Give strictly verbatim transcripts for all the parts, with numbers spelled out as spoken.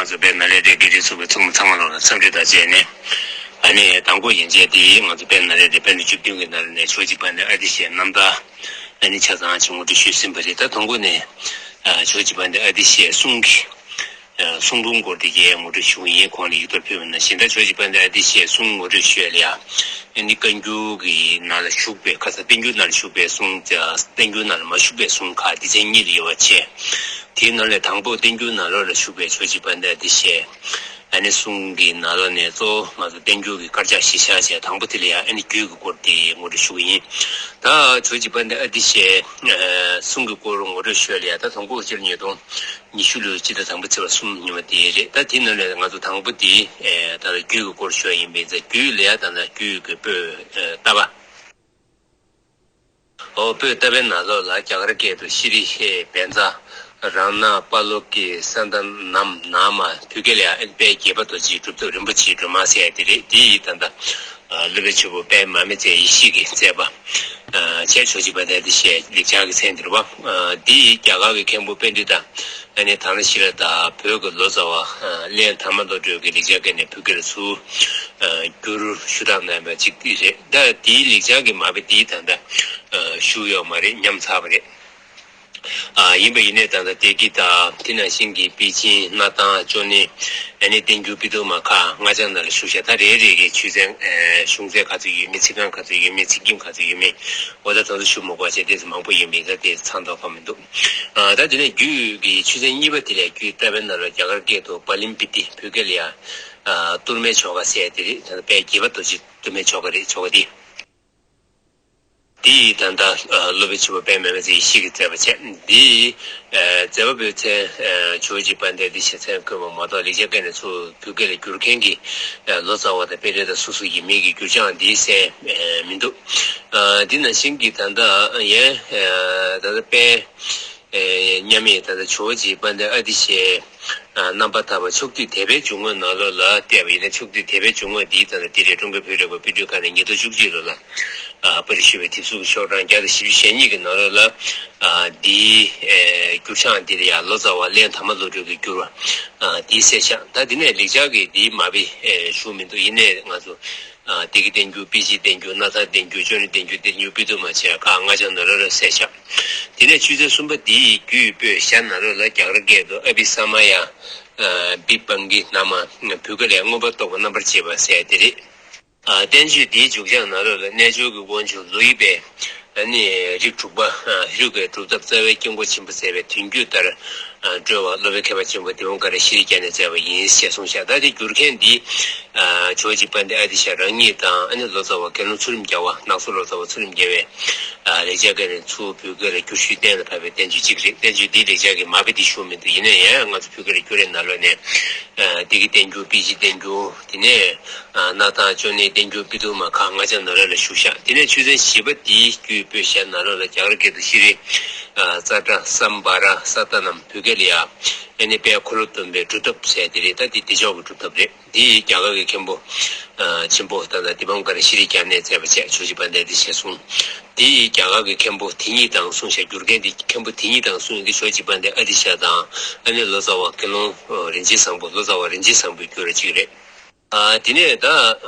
ང་ཚོ་དཔལ་ནཱ་ལེནྡྲའི་དགེ་ལྡན་ཚོགས་པའི་ཚོགས་མི་ཚང་མ་ལོག་ལ་འཚམས་འདྲི་དང་བཅས་ནས། ཨ་ནི་དང་པོ་ཡན་ཆད་དེ་ང་ཚོ་དཔལ་ནཱ་ལེནྡྲའི་པཎ་ཌི་ཏ་བཅུ་བདུན་གྱི་ནང་ནས་ཇོ་བོ་རྗེ་དཔལ་ལྡན་ཨ་ཏི་ཤའི་རྣམ་ཐར་ཨ་ནི་ཆ་ཚང་ཅིག་ངོ་སྤྲོད་ཞུས་ཟིན་པ་རེད། ད་དང་པོ་ནས་ཨ་ཇོ་བོ་རྗེ་དཔལ་ལྡན་ཨ་ཏི་ཤའི་གསུང་གི་ཨ་གསུང་འབུམ་སྐོར་དེ་གས་ངོ་སྤྲོད་ཞུ་གི་ཡིན། གོང་ལ་ཡིག་ཐོག་ཕུལ་བ་ནང་བཞིན། ད་ཇོ་བོ་རྗེ་དཔལ་ལྡན་ཨ་ཏི་ཤའི་གསུང་ངོ་སྤྲོད་ཞུ་ཡ་ལ་ཡ། ཨ་ནི་བཀའ་འགྱུར་གྱི་ནང་ལ་བཞུགས་པའི་ཁ་སང་བསྟན་འགྱུར་ནང་ལ་བཞུགས་པའི་གསུང་། བསྟན་འགྱུར་ནང་ལ་མ་བཞུགས་པའི་གསུང་ཁག་སྡེ་ཚན་གཉིས་ལ་དབྱེ་བ་ཕྱེ། དེའི་ནང་ལས་དང་པོ་བསྟན་འགྱུར་ནང་ལོགས་ལ་བཞུགས་པའི་ཇོ་བོ་རྗེ་དཔལ་ལྡན་ཨ་ཏི་ཤའི་ཨ་ནི་གསུང་གི་ནང་ལོགས་ནས་གཙོ་བོ་ང་ཚོ་བསྟན་འགྱུར་གྱི་དཀར་ཆག་གཞིར་བཞག་བྱས། དང་པོ་དེ་ལ་ཡང་ཨ་ནི་རྒྱུད་ཀྱི་སྐོར་དེ་ངོ་སྤྲོད་ཞུ་གི་ཡིན། ད་ཇོ་བོ་རྗེ་དཔལ་ལྡན་ཨ་ཏི་ཤའི་ཨ་གསུང་གི་སྐོར་ངོ་སྤྲོད་ཞུ་ཡ་ལ་ཡ། ད་དང་པོ་སྤྱི་ལོ་ཉིས་སྟོང་ཉི་ཤུ་ལོའི་སྤྱི་ཟླ་དང་པོ་ཚེས་པ་གསུམ་ཉིན་མོ་དེ་རེད། ད་དེའི་ནང་ནས་ང་ཚོ་དང་པོ་དེ་ཨེ་ད་ལྟ་རྒྱུད་ཀྱི་སྐོར་ཞུ་ཡ་ཡིན་པས། རྒྱུད་ལ་ཡ་ད་ལྟ་རྒྱུད་ཀྱི་པོད་ཨེ་ལྟ་བ། ཨོ། པོད་ལྟ་བའི་ནང་ལོགས་ལ་རྒྱ་གར་སྐད་དུ་ཤྲཱི་ཧེ་བཛྲ་རཏྣ་པཱ་ལོ་ཀེ་སཱནྟ་ནཱ་མ་ནཱ་མ། བོད་སྐད་ལ་ཡང་དཔལ་དགྱེས་པ་རྡོ་རྗེའི་སྒྲུབ་ཐབས་རིན་པོ་ཆེའི་སྒྲོན་མ་ཟེར་ཡ་དེ་རེད། དེ་ཡི་ད་ལྟ་ཨ་སློབ་དཔོན་ཆེན་པོ་དཔལ་མར་མེ་མཛད་ཡེ་ཤེས་ཀྱིས་མཛད་པ་ཨ་བྱས། ཇོ་བོ་རྗེ་དཔལ་ལྡན་ཨ་ཏི་ཤའི་ལེགས་སྦྱར་གྱི་མཚན་དེ་རེད་པ། ཨ་དེ་ཡི་རྒྱ་གར་གྱི་མཁན་པོ་པཎྜི་ཏ་ཨ་ནི་དྷ་ར་ཤི་ལ་དང་བོད་ཀྱི་ལོ་ཙཱ་བ་ཨ་གླེན་དྷརྨ་བློ་གྲོས་ཀྱིས་ལེགས་སྦྱར་སྐད་ནས་བོད་སྐད་ལ་ཚུར་ཨ་བསྒྱུར་ཞུ་དག་གནང་བ་ཅིག་དེ་རེད། ད་དེའི་ལེགས་སྦྱར་གྱི་མ་དཔེ་དེའི་ད་ལྟ་ཨ་བཞུགས་ཡོད་མ་རེད། ཉམས་ཚར་བ་རེད། ཨ་ཡིན་པ་ཡིན་ནའི་ད་ལྟ་བདེ་སྐྱིད་དང་དེ་ནང་བཞིན་གྱི་པེ་ཅིན། སྣར་ཐང་། ཅོ་ནེ། ཨ་ནི་བསྟན་འགྱུར་པི་ཏུ་མ་ཁག་སྔགས་འཆང་ནང་ལ་བཞུགས་ཤག་ད་རེ་རེ་གི་ཆོས་ཚན་ཨ་གཞུང་ཚན་ག་ཚོད་ཡོད་མེད། ཚིག་རྐང་ག་ཚོད་ཡོད་མེད། ཚིག་ཁྱིམ་ག་ཚོད་ཡོད་མེད། འོ་ད་དེ་ཚོ་ཞུ་མི་དགོས་པ་བྱས། དེ་ཚོ་མང་པོ་ཡོད་མེད། ད་དེ་ཚང་མདོག་ཁ་མི་འདུག་ཨ་ད་དེ་ནས་རྒྱུད་ཀྱི་ཆོས་ཚན་གཉིས་པ་དེ་ལ་རྒྱུད་ལྟ་བའི་ནང་ལ་རྒྱ་གར་སྐད་དུ་བ་ལིམ་པི་ཏི། བོད་སྐད་ལ་ཡང་ཨ་གཏོར་མའི་ཆོ་ག་ཟེར་དེ་རེད། ད་དཔལ་དགྱེས་པ་རྡོ་རྗེ་གཏོར་མའི་ཆོ་ག་རེད། ཆོ་ག་དེ། དེ་ཡི་ད་ལྟ་ཨ་སློབ་དཔོན་ཆེན་པོ་དཔལ་མར་མེ་མཛད་ཡེ་ཤེས་ཀྱིས་མཛད་པ་བྱས། འདི་ཨ་མཛད་པ་པོའི་མཚན་ཨ་ཇོ་བོ་རྗེ་དཔལ་ལྡན་ཨ་ཏི་ཤའི་མཚན་བཀོད་པ་མ་གཏོགས། ལེགས་སྦྱར་སྐད་ནས་ཚུར་བོད་སྐད་ལ་བསྒྱུར་མཁན་གྱི་ཨ་ལོ་ཙཱ་བ་དང་པཎྜི་ཏ་སོ་སོ་ཡིན་མིན་གྱི་བསྒྱུར་བྱ་འདི་གསལ་ཨ་མི་འདུག་ཨ་འདི་ནང་བཞིན་གྱི་ད་ལྟ་ཡན་ཨ་ད་ལྟ་དཔལ་ཨེ་མཉམ་མེད་ད་ལྟ་ཇོ་བོ་རྗེ་དཔལ་ལྡན་ཨ་ཏི་ཤའི་ཨ་རྣམ་པར་ཐར་པ་ཕྱོགས་བསྡུས་དད་པའི་འཇུག་ངོགས་ནང་ལོགས་ལ་བལྟས་པ་ཡིན་ན། ཕྱོགས་བསྡུས་དད་པའི་འཇུག་ངོགས་འདིའི་ད་ལྟ་འདི་རེད། ཀྲུང་གོའི་བོད་རིག་པ་དཔེ་སྐྲུན་ཁང་ནས་ཉིས་སྟོང་བཅུ་གཅིག་ལོ་ལ་ཨ་པར་སྐྲུན་ཞུས་པའི་དེབ་གཟུགས་ཀྱི་ཤོག་གྲངས་བརྒྱ་དང་བཞི་བཅུ་ཞེ་གཉིས་ཀྱི་ནང་ལོགས་ལ་ཨ་འདིའི་ཨེ་བསྒྱུར་བྱ་འདི་ལ་ཡང་ལོ་ཙཱ་བ་གླེན་དྷརྨ་བློ་གྲོས་ཀྱིས་བསྒྱུར་བ་ཨ་འདི་གསལ་བཞག་ད་འདི་ནས་ལེགས་སྦྱར་གྱི་འདིའི་མ་དཔེ་ཨེ་ཞུ་མི་འདུག་ཡིན་ནའི་ང་ཚོ་ཨ་བདེ་སྐྱིད་བསྟན་འགྱུར། པེ་ཅིན་བསྟན་འགྱུར། སྣར་ཐང་བསྟན་འགྱུར། ཅོ་ནེ་བསྟན་འགྱུར། བསྟན་འགྱུར་པི་ཏུ་མ་བྱས་ཁག་སྔགས་འཆང་ནང་ལོགས་ལ་གསལ་བཞག་དེ་ནས་ཆོས་ཚན་གསུམ་པ་འདི་ཡི་རྒྱུད་པོད་ཞྭ་ནང་ལོགས་ལ་རྒྱ་གར་སྐད་དུ་ཨ་བྷི་ས་མ་ཡ་ཨ་བི་པང་གི་ནཱ་མ། བོད་སྐད་ལ་མངོན་པར་རྟོགས་པ་རྣམ་པར་འབྱེད་པ་ཟེར་དེ་རེད། ཨ་བསྟན་བཅོས་འདིའི་མཇུག་བྱང་ནང་ལོགས་ལ་རྣལ་འབྱོར་གྱི་དབང་ཕྱུག་ལོ་ཡི་པས་ཨ་ནི་རིགས་དྲུག་པ་ཨ་ཧེ་རུ་ཀའི་སྒྲུབ་ཐབས་རྩ་བའི་དཀྱིལ་འཁོར་ཆེན་པོ་མཛད་པའི་དོན་བརྒྱུད་ལྟར་ཨ་བཀྲོལ་བ་སློབ་དཔོན་མཁས་པ་ཆེན་པོ་དིལ་མགོ་དཀར་ནས་ཤྲཱི་རྒྱ་ནས་མཛད་པ་ཡིན་ཞེས་གསུངས་ཤག་ད་དེ་བསྒྱུར་མཁན་འདི་ཨ་ཇོ་བོ་རྗེ་དཔལ་ལྡན་ཨ་ཏི་ཤ་རང་ཉིད་དང་། ཨ་ནི་ལོ་ཙཱ་བ་དགེ་སློང་ཚུལ་ཁྲིམས་རྒྱལ་བ། ནག་ཚོ་ལོ་ཙཱ་བ་ཚུལ་ཁྲིམས་རྒྱལ་བས་ཨ་ལེགས་སྦྱར་སྐད་ནས་ཚུར་བོད་སྐད་ལ་བསྒྱུར་ཞུས་གཏན་ལ་ཕབ་པའི་བསྟན་བཅོས་གཅིག་རེད། བསྟན་བཅོས་འདིའི་ལེགས་སྦྱར་གྱི་མ་དཔེ་འདི་ཞུ་མི་འདུག་ཡིན་ན་ཡང་ང་ཚོ་བོད་སྐད་ལ་བསྒྱུར་བའི་ནང་ལོགས་ནས་ཨ་བདེ་སྐྱིད་བསྟན་འགྱུར། པེ་ཅིན་བསྟན་འགྱུར། དེ་ནས་ཨ་སྣར་ཐང་ཅོ་ནེ་བསྟན་འགྱུར། པི་ཏུ་མ་ཁག་སྔགས་འཆང་ནང་ལོགས་ལ་བཞུགས་ཤག་དེ་ནས་ཆོས་ཚན་བཞི་པ་འདིའི་རྒྱུད་པོད་ཞྭ་ནང་ལོགས་ལ་རྒྱ་གར་སྐད་དུ་ཤྲཱི་ཨ་ཙ་ཏྲ་སམ་བྷ་ར་ས་ཏ་ནམ། བོད་སྐད་ལ་ཡང་ཨ་ནི་དཔལ་འཁོར་ལོ་སྡོམ་པའི་སྒྲུབ་ཐབས་ཟེར་དེ་རེད། ད་དེ་བདེ་མཆོག་གི་སྒྲུབ་ཐབས་རེད། དེ་ཡི་རྒྱ་གར་གྱི་མཁན་པོ་ཨ་ཆེན་པོ་ད་ལྟ་དིལ་མགོ་དཀར་ནས་ཤྲཱི་རྒྱ་ནས་མཛད་པ་བྱས། ཇོ་བོ་རྗེ་དཔལ་ལྡན་ཨ་ཏི་ཤས་གསུངས། དེ་ཡི་རྒྱ་གར་གྱི་མཁན་པོ་དེ་ཉིད་དང་གསུངས་ཤག་བསྒྱུར་མཁན་དེ་མཁན་པོ་དེ་ཉིད་དང་གསུངས་ཡོད་དེ་ཇོ་བོ་རྗེ་དཔལ་ལྡན་ཨ་ཏི་ཤ་དང་། ཨ་ནི་ལོ་ཙཱ་བ་དགེ་སློང་རིན་ཆེན་བཟང་པོ། ལོ་ཙཱ་བ་རིན་ཆེན་བཟང་པོས་བསྒྱུར་བ་གཅིག་རེད། ཨ་དེ་ནས་ད་ཨ་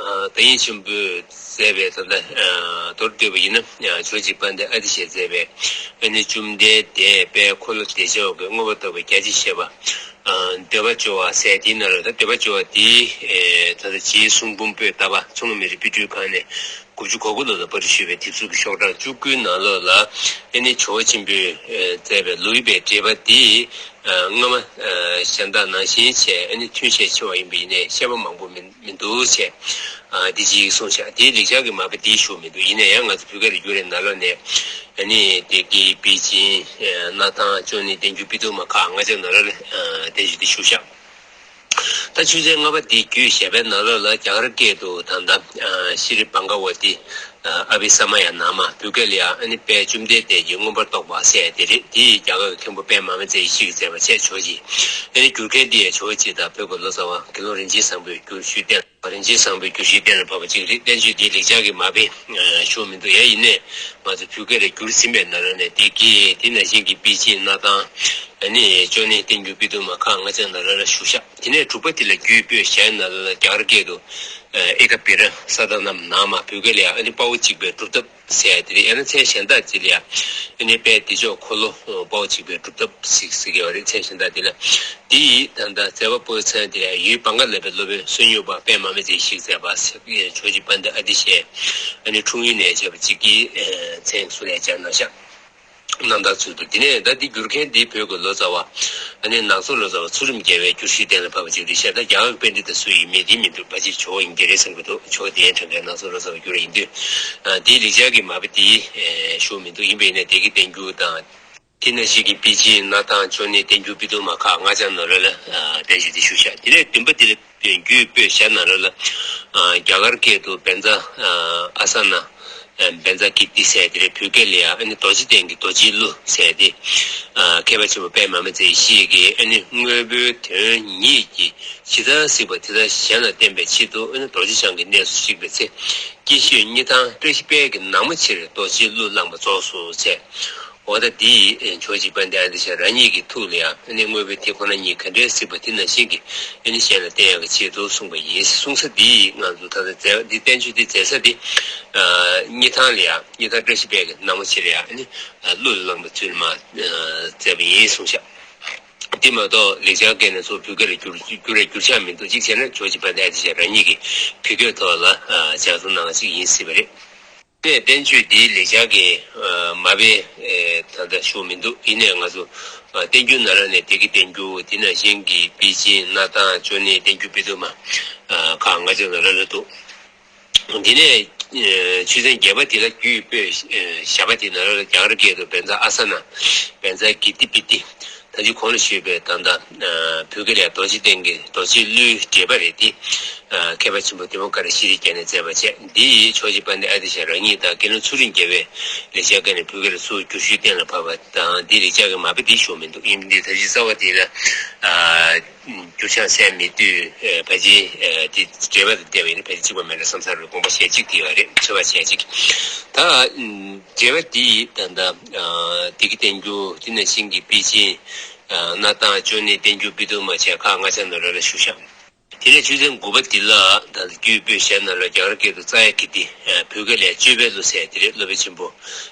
བདག་ཉིད་ཆེན་པོས་མཛད་པའི་ད་ལྟ་ཨ་མདོར་བསྡུས་པ་ཡིན་ན། ཨ་ཇོ་བོ་རྗེ་དཔལ་ལྡན་ཨ་ཏི་ཤས་མཛད་པའི་ཨ་ནི་བཅོམ་ལྡན་འདས་དཔལ་འཁོར་ལོ་བདེ་མཆོག་གི་མངོན་པར་རྟོགས་པའི་རྒྱ་ཆེར་བཤད་པ། ཨ་འདོད་པ་སྐྱོ་བ་ཟེར་དེའི་ནང་ལ། ད་འདོད་པ་སྐྱོ་བ་དེ་ཨེ་ད་ལྟ་རྗེའི་གསུང་འབུམ་པོད་ལྟ་བ་མཚོ་སྔོན་མི་རིགས་དཔེ་སྐྲུན་ཁང་ནས་དགུ་བཅུ་གོ་དགུ་ལོ་ལ་པར་ཞུས་པའི་དེབ་གཟུགས་ཀྱི་ཤོག་གྲངས་བཅུ་དགུའི་ནང་ལོགས་ལ། ཨ་ནི་ཇོ་བོ་ཆེན་པོས་ཨེ་མཛད་པའི་ལོ་ཡི་པའི་འགྲེལ་པ་དེ་ཨ་སྔ་མ་ཨ་གཞན་དག་ནང་བཞིན་བྱས་ཨ་ནི་ཐུན་ཤས་ཆེ་བ་ཡིན་པ་ཡིན་ནའི་བཤད་པ་མང་པོ་མི་མི་འདུག་ཅེས་ཨ་འདི་གཅིག་གསུངས་ཤག་དེའི་ལེགས་སྦྱར་གྱི་མ་དཔེ་འདི་ཞུ་མི་འདུག་ཡིན་ན་ཡང་ང་ཚོ་བོད་སྐད་ལ་བསྒྱུར་བའི་ནང་ལོགས་ནས་ཨ་ནི་བདེ་སྐྱིད། པེ་ཅིན། ཨ་སྣར་ཐང་། ཅོ་ནེ་བསྟན་འགྱུར། པི་ཏུ་མ་ཁག་སྔགས་འཆང་ནང་ལོགས་ལ་ཨ་བསྟན་བཅོས་འདི་བཞུགས་ཤག་ད་ཆོས་ཚན་ལྔ་པ་འདི་རྒྱུད་བཤད་པའི་ནང་ལོགས་ལ་རྒྱ་གར་སྐད་དུ་ད་ལྟ་ཨ་ཤྲཱི་བྷ་ག་ཝ་ཏི་ཨ་ཨ་བྷི་ས་མ་ཡ་ནཱ་མ། བོད་སྐད་ལ་ཡང་ཨ་ནི་དཔལ་བཅོམ་ལྡན་འདས་ཀྱི་མངོན་པར་རྟོགས་པ་ཟེར་དེ་རེད། དེ་ཡི་རྒྱ་གར་གྱི་མཁན་པོ་དཔལ་མར་མེ་མཛད་ཡེ་ཤེས་ཀྱིས་མཛད་པ་བྱས། ཇོ་བོ་རྗེ། ཨ་ནི་བསྒྱུར་མཁན་འདི་ཡང་ཇོ་བོ་རྗེ་དང་བོད་ཀྱི་ལོ་ཙཱ་བ་དགེ་སློང་རིན་ཆེན་བཟང་པོས་བསྒྱུར་ཞུས་གཏན། རིན་ཆེན་བཟང་པོས་བསྒྱུར་ཞུས་གཏན་ལ་ཕབ་པ་གཅིག་རེད། བསྟན་བཅོས་འདིའི་ལེགས་སྦྱར་གྱི་མ་དཔེ་ཨ་ཞུ་མི་འདུག་ཡ། ཡིན་ནའི་ང་ཚོ་བོད་སྐད་ལ་བསྒྱུར་ཟིན་པའི་ནང་ལོགས་ནས་བདེ་སྐྱིད། དེ་ནང་བཞིན་གྱི་པེ་ཅིན། སྣར་ཐང་ ཨ་ནི་ཅོ་ནེ་བསྟན་འགྱུར་པི་ཏུ་མ་ཁག་ལྔ་ཆ་ནང་ལོགས་ལ་བཞུགས་ཤག་དེ་ནས་དྲུག་པ་དེ་ལ་རྒྱུད་པོད་ཞྭའི་ནང་ལོགས་ལ་རྒྱ་གར་སྐད་དུ་ཨེ་ཀ་བི་ར་ས་ཏ་ནམ་ནཱ་མ། བོད་སྐད་ལ་ཡང་ཨ་ནི་དཔའ་བོ་གཅིག་པའི་སྒྲུབ་ཐབས་ཟེར་ཡ་དེ་རེད། ཡང་ན་མཚན་གཞན་དག་ཅིག་ལ་ཡང་ཨ་ནི་དཔལ་བདེ་མཆོག་འཁོར་ལོ་དཔའ་བོ་གཅིག་པའི་སྒྲུབ་ཐབས་ཟེར་ཟེར་གྱི་ཡོད་རེད། མཚན་གཞན་དག་དེ་ལ། དེ་ཡི་ད་ལྟ་མཛད་པ་པོའི་མཚན་དེ་ལ་ཡུལ་བང་ག་ལ་པའི་སློབ་དཔོན་བསོད་སྙོམས་པ་པདྨ་མི་ཚེ་ཞིག་མཛད་པ་ཟེར་ཇོ་བོ་རྗེ་དཔལ་ལྡན་ཨ་ཏི་ཤའི་ཨ་ནི་འཁྲུངས་ཡུལ་ནས་བྱས་པ་གཅིག་གི་མཚན་ཟུར་ལ་སྦྱར་གནང་ཤག་རྣམ་ཐར་ཚུལ་དུ། དེ་ནས་ད་འདི་བསྒྱུར་མཁན་འདི་བོད་ཀྱི་ལོ་ཙཱ་བ་ཨ་ནི་ནག་ཚོ་ལོ་ཙཱ་བ་ཚུལ་ཁྲིམས་རྒྱལ་བའི་བསྒྱུར་ཞུས་གཏན་ལ་ཕབ་པ་ཅིག་རེད་ཤག་ད་རྒྱ་གར་པཎྜི་ཏ་སུ་ཡིན་མིན་དེ་མི་འདུག་ཕལ་ཆེར་ཇོ་བོ་ཡིན་གྱི་རེད་བསམ་གྱི་འདུག་ཇོ་བོ་དེ་ཡན་གྲངས་ཀའི་ནག་ཚོ་ལོ་ཙཱ་བ་བསྒྱུར་བ་ཡིན་དུས། ཨ། དེའི་ལེགས་སྦྱར་གྱི་མ་དཔེ་དེ་ཨེ་ཞུ་མི་འདུག་ཡིན་པས་ན་བདེ་སྐྱིད་བསྟན་འགྱུར་དང་། དེ་ནང་བཞིན་གྱི་པེ་ཅིན་གནའ་ཐང་ཅོ་ནེ་བསྟན་འགྱུར་པི་ཏུ་མ་ཁག་ལྔ་ཆ་ནང་ལོགས་ལ་ཨ་བསྟན་བཅོས་དེ་བཞུགས་ཤག་དེ་ནས་བདུན་པ་དེ་ལ་རྒྱུད་པོད་ཞྭ་ནང་ལོགས་ལ་ཨ་རྒྱ་གར་སྐད་དུ་བཛྲ་ཨ་ཨ་ས་ན། བཛྲ་ཀིརྟི་ཟེར་དེ་རེད། བོད་སྐད་ལ་ཡང་ཨ་ནི་རྡོ་རྗེ་གདན་གྱི་རྡོ་རྗེའི་གླུ་ཟེར་ཏེ། ཨ་མཁས་པ་ཆེན་པོ་པདྨ་མི་ཚེ་ཡེ་ཤེས་ཀྱིས་ཨ་ནི་དངོས་པོའི་དོན་ཉིད་ཀྱིས་ཇི་ལྟར་གཟིགས་པ་དེ་ལྟར་གཞན་ལ་བསྟན་པའི་ཆེད་དུ་ཨ་ནི་རྡོ་རྗེ་འཆང་གི་གནས་སུ་གཤེགས་པའི་ཚེ། སྐྱེ་ཤོས་སྙི་ཐང་བཀྲ་ཤིས་དཔལ་གྱི་ནག་མོ་ཆེར་རྡོ་རྗེའི་གླུ་བླངས་པ་རྫོགས་སོ་ཟེར། འོ་ད་འདི་ཡིས་ཇོ་བོ་རྗེ་དཔལ་ལྡན་ཨ་ཏི་ཤ་རང་ཉིད་ཀྱི་ཐུགས་ལ་ཡང་ཨ་ནི་དངོས་པོའི་དེ་ཁོ་ན་ཉིད་ག་འདྲའི་གཟིགས་པ་དེ་ནང་བཞིན་གྱི་ཨ་ནི་གཞན་ལ་བསྟན་ཡག་གི་ཆེད་དུ་གསུངས་པ་ཡིན། གསུང་ས་འདི་ཡིས་ང་ཚོ་ད་ལྟ་མཛད་འདི་བསྟན་བཅོས་འདི་མཛད་ས་འདི་ཨ་སྙི་ཐང་ལ་ཡང་སྙི་ཐང་བཀྲ་ཤིས་དཔལ་གྱི་ནག་མོ་ཆེར་ཡང་ཨ་ནི་གླུ་ལ་བླངས་པའི་ཚུལ་མ་མཛད་པ་ཡིན་གསུངས་ཤག་དེ་མ་གཏོགས་ལེགས་སྦྱར་སྐད་ནས་ཚུར་བོད་སྐད་ལ་བསྒྱུར་བསྒྱུར་རེ་བསྒྱུར་ཆགས་མི་འདུག་གཅིག་བྱས་ན་ཇོ་བོ་རྗེ་དཔལ་ལྡན་ཨ་ཏི་ཤ་རང་ཉིད་ཀྱིས་བོད་སྐད་ཐོག་ལ་ཨ་ལྗགས་རྩོམ་གནང་བ་ཅིག་ཡིན་སྲིད་པ་རེད། དེ་བསྟན་བཅོས་འདིའི་ལེགས་སྦྱར་གྱི་ཨ་མ་དཔེ་ཨེ་ད་ལྟ་ཞུ་མི་འདུག་ཡིན་ནའི་ང་ཚོ་ཨ་བསྟན་འགྱུར་ནང་ལ་ནས་བདེ་སྐྱིད་བསྟན་འགྱུར་དེ་ནང་བཞིན་གྱི་པེ་ཅིན་གནའ་ཐང་ཅོ་ནེ་བསྟན་འགྱུར་པི་ཏུ་མ་ཨ་ཁག་ལྔ་ཆ་ནང་ལ་ལ་འདུག་དེ་ནས་ཨེ་ཆོས་ཚན་བརྒྱད་པ་དེ་ལ་རྒྱུད་པོད་ཨེ་ཞྭ་པ་དེ་ནང་ལ་རྒྱ་གར་སྐད་དུ་བཛྲ་ཨ་ས་ན། བཛྲ་ཀིརྟི་པི་ཏི། ད་ཅི་གོང་ལ་ཞུས་པའི་ད་ལྟ་ཨ་བོད་སྐད་ལ་རྡོ་རྗེ་གདན་གྱི་རྡོ་རྗེའི་གླུའི་འགྲེལ་པ་རེད་དེ། ཨ་མཁས་པ་ཆེན་པོ་དེ་མོ་ཀ་ར་ཤྲཱི་ཀ་ནས་མཛད་པ་བྱས། འདི་ཡིས་ཇོ་བོ་རྗེ་དཔལ་ལྡན་ཨ་ཏི་ཤ་རང་ཉིད་དང་དགེ་སློང་ཚུལ་ཁྲིམས་རྒྱལ་བའི་ལེགས་སྦྱར་སྐད་ནས་བོད་སྐད་ལ་ཚུར་བསྒྱུར་ཞུས་གཏན་ལ་ཕབ་པ་དང་། འདི་ལེགས་སྦྱར་གྱི་མ་དཔེ་འདི་ཞུ་མི་འདུག་ཡིན་འདི་ད་ཅི་རྩ་བ་འདི་ལ་ཨ་འགྱུར་བྱང་གསལ་མི་འདུག་ཨ་ཕལ་ཆེར་ཨ་འདི་འགྲེལ་པ་དང་བལྟས་པ་ཡིན་ན་ཕལ་ཆེར་གཅིག་པ་མེད་ན་བསམ་ས་རེད། དགོངས་པ་ཞལ་གཅིག་དེ་ཡོད་རེད། ཚོད་དཔག་ཞལ་གཅིག་ད་ཨ་འགྲེལ་པ་འདི་ད་ལྟ་ཨ་བདེ་སྐྱིད་བསྟན་འགྱུར་འདི་ནང་བཞིན་གྱི་པེ་ཅིན་ཨ་གནའ་ཐང་ཅོ་ནེ་བསྟན་འགྱུར་པི་ཏུ་མ་བཅས་ཁག་ལྔ་ཆ་ནང་ལོགས་ལ་བཞུགས་ཤག་དེ་ནས་ཆོས་ཚན་དགུ་པ་འདི་ལ་ད་ལྟ་རྒྱུད་པོད་ཞྭ་ནང་ལ་རྒྱ་གར་སྐད་དུ་ཙཱ་ཡ་ཀིརྟི། ཨ་བོད་སྐད་ལ་སྤྱོད་པའི་གླུ་ཟེར་དེ་རེད། སློབ་དཔོན་ཆེན་པོ་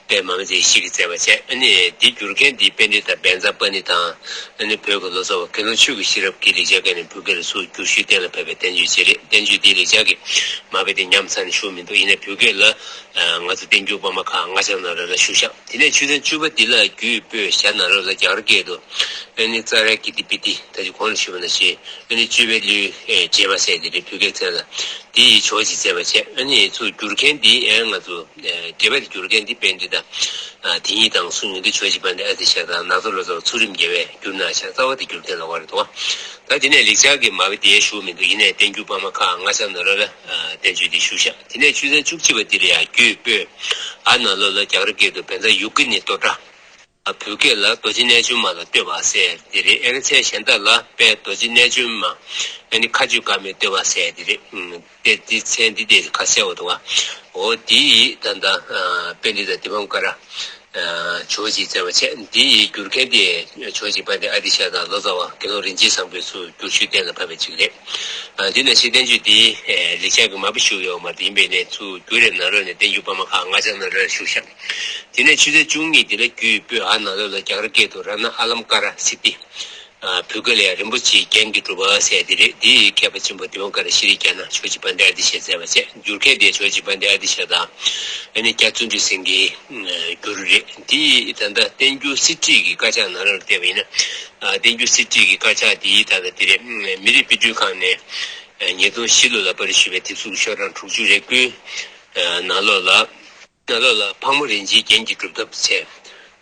པདྨ་མི་ཚེ་ཡེ་ཤེས་ཀྱིས་མཛད་པ་བྱས། ཨ་ནི་འདི་བསྒྱུར་མཁན་འདི་པཎྜི་ཏ་བཛྲ་པཱ་ཎི་དང་། ཨ་ནི་བོད་ཀྱི་ལོ་ཙཱ་བ་དགེ་སློང་ཆོས་ཀྱི་ཤེས་རབ་ཀྱིས་ལེགས་སྦྱར་སྐད་ནས་བོད་སྐད་ལ་ཚུར་བསྒྱུར་ཞུས་གཏན་ལ་ཕབ་པའི་བསྟན་བཅོས་ཅིག་རེད། བསྟན་བཅོས་འདི་ལེགས་སྦྱར་གྱི་མ་དཔེ་དེ་ཉམས་ཚར་ནས་ཞུ་མི་འདུག་ཡིན་ནའི་བོད་སྐད་ལ་ཨ་ང་ཚོ་བསྟན་འགྱུར་པད་མ་ཁག་ལྔ་ཆ་ནང་ལོགས་ལ་བཞུགས་ཤག་དེ་ནས་ཆོས་ཚན་བཅུ་པ་འདི་ལ་རྒྱུད་པོད་ཞྭ་ནང་ལོགས་ལ་རྒྱ་གར་སྐད་དུ་ཨ་ནི་ཙཱ་ར་ཀིརྟི་པི་ཏི། ད་ཅི་གོང་ལ་ཞུས་པ་ནང་བཞིན་ཨ་ནི་སྤྱོད་པའི་གླུའི་ཨེ་འགྲེལ་པ་ཟེར་དེ་རེད། བོད་སྐད་ཚན་ལ་དེ་ཡིས་ཇོ་བོ་རྗེས་མཛད་པ་བྱས། ཨ་ནི་ཚུར་བསྒྱུར་མཁན་འདི་ཨེ་ང་ཚོ་ཨེ་འགྲེལ་པ་དེ་བསྒྱུར་མཁན་འདི་པཎྜི་ཏ་ཨ་དེ་ཉིད་དང་གསུང་ཡོན་ཏན་ཇོ་བོ་རྗེ་དཔལ་ལྡན་ཨ་ཏི་ཤ་དང་ནག་ཚོ་ལོ་ཙཱ་བ་ཚུལ་ཁྲིམས་རྒྱལ་བས་བསྒྱུར་གནང་ཤག་རྩ་བ་དེ་བསྒྱུར་གཏན་ལ་དབབ་པ་རེད་དོ། ད་དེ་ནས་ལེགས་སྦྱར་གྱི་མ་དཔེ་དེ་ཞུ་མི་འདུག་ཡིན་ནའི་བསྟན་འགྱུར་པད་མ་ཁག་ལྔ་ཆ་ནང་ལོགས་ལ་ཨ་བསྟན་བཅོས་འདི་བཞུགས་ཤག་དེ་ནས་ཆོས་ཚན་བཅུ་གཅིག་པ་འདི་ལ་ཡང་རྒྱུད་པོད་འ་ནང་ལོགས་ལ་རྒྱ་གར་སྐད་དུ་བཛྲ་ཡོ་གི་ནི་སྟོ་ཏྲ། བོད་སྐད་ལ་རྡོ་རྗེ་རྣལ་འབྱོར་མ་ལ་བསྟོད་པ་ཟེར་དེ་རེད། ཨ་ནི་མཚན་གཞན་དག་ལ་དཔལ་རྡོ་རྗེ་རྣལ་འབྱོར་མ་ཨ་ནི་མཁའ་སྤྱོད་དཀར་མོའི་བསྟོད་པ་ཟེར་དེ་རེད། དེ་དེ་མཚན་འདི་དེ་ཁ་གསལ་བ་འདུག་བ། འོ་དེ་ཡིས་ད་ལྟ་ཨ་པཎྜི་ཏ་དི་པཾ་ཀ་ར་ཨ་ཇོ་བོ་རྗེས་མཛད་པ་བྱས། འདི་ཡི་བསྒྱུར་མཁན་དེ་ཇོ་བོ་རྗེ་དཔལ་ལྡན་ཨ་ཏི་ཤ་དང་ལོ་ཙཱ་བ་དགེ་སློང་རིན་ཆེན་བཟང་པོས་ཚུར་བསྒྱུར་ཞུས་གཏན་ལ་ཕབ་པ་ཅིག་རེད། ཨ་འདི་ནང་བཞིན་བསྟན་བཅོས་འདི་ཨེ་ལེགས་སྦྱར་གྱི་མ་དཔེ་ཞུ་ཡོད་མ་རེད། ཡིན་པས་ནས་ཚུར་བསྒྱུར་རེ་ནང་ལོགས་ནས་བསྟན་འགྱུར་པད་མ་ཁག་ལྔ་ཆ་ནང་ལོགས་ལ་བཞུགས་ཤག་དེ་ནས་ཆོས་ཚན་བཅུ་གཉིས་དེ་ལ་རྒྱུད་པོད་འ་ནང་ལོགས་ལ་རྒྱ་གར་སྐད་དུ་རཏྣ་ཨ་ལམ་ཀ་ར་སིདྡྷི། ཨ་བོད་སྐད་ལ་ཡང་རིན་པོ་ཆེའི་རྒྱན་གྱི་གྲུབ་པ་ཟེར་དེ་རེད། འདི་ཡི་མཁས་པ་ཆེན་པོ་དི་པཾ་ཀ་ར་ཤྲཱི་ཀ་ན་ཇོ་བོ་རྗེ་དཔལ་ལྡན་ཨ་ཏི་ཤས་མཛད་པ་བྱས། བསྒྱུར་མཁན་དེ་ཇོ་བོ་རྗེ་དཔལ་ལྡན་ཨ་ཏི་ཤ་དང་། ཨ་ནི་རྒྱ་བརྩོན་འགྲུས་སེང་གེའི་བསྒྱུར་རེད། འདི་ཡི་ད་ལྟ་བསྟན་འགྱུར་གསེར་བྲིས་ཀྱི་དཀར་ཆག་ནང་ལོགས་ལ་བལྟས་པ་ཡིན་ན། ཨ་བསྟན་འགྱུར་གསེར་བྲིས་ཀྱི་དཀར་ཆག་འདི་ད་ལྟ་དེ་རེད། མི་རིགས་དཔེ་སྐྲུན་ཁང་ནས་ཉིས་སྟོང་བཞི་ལོ་ལ་པར་ཞུས་པའི་དེབ་གཟུགས་ཤོག་གྲངས་དྲུག་ཅུ་རེ་དགུའི་ནང་ལོགས་ལ། ནང་ལོགས་ལ་ཕག་མོ་རིན་ཆེན་རྒྱན་གྱི་སྒྲུབ་ཐབས་ཟེར།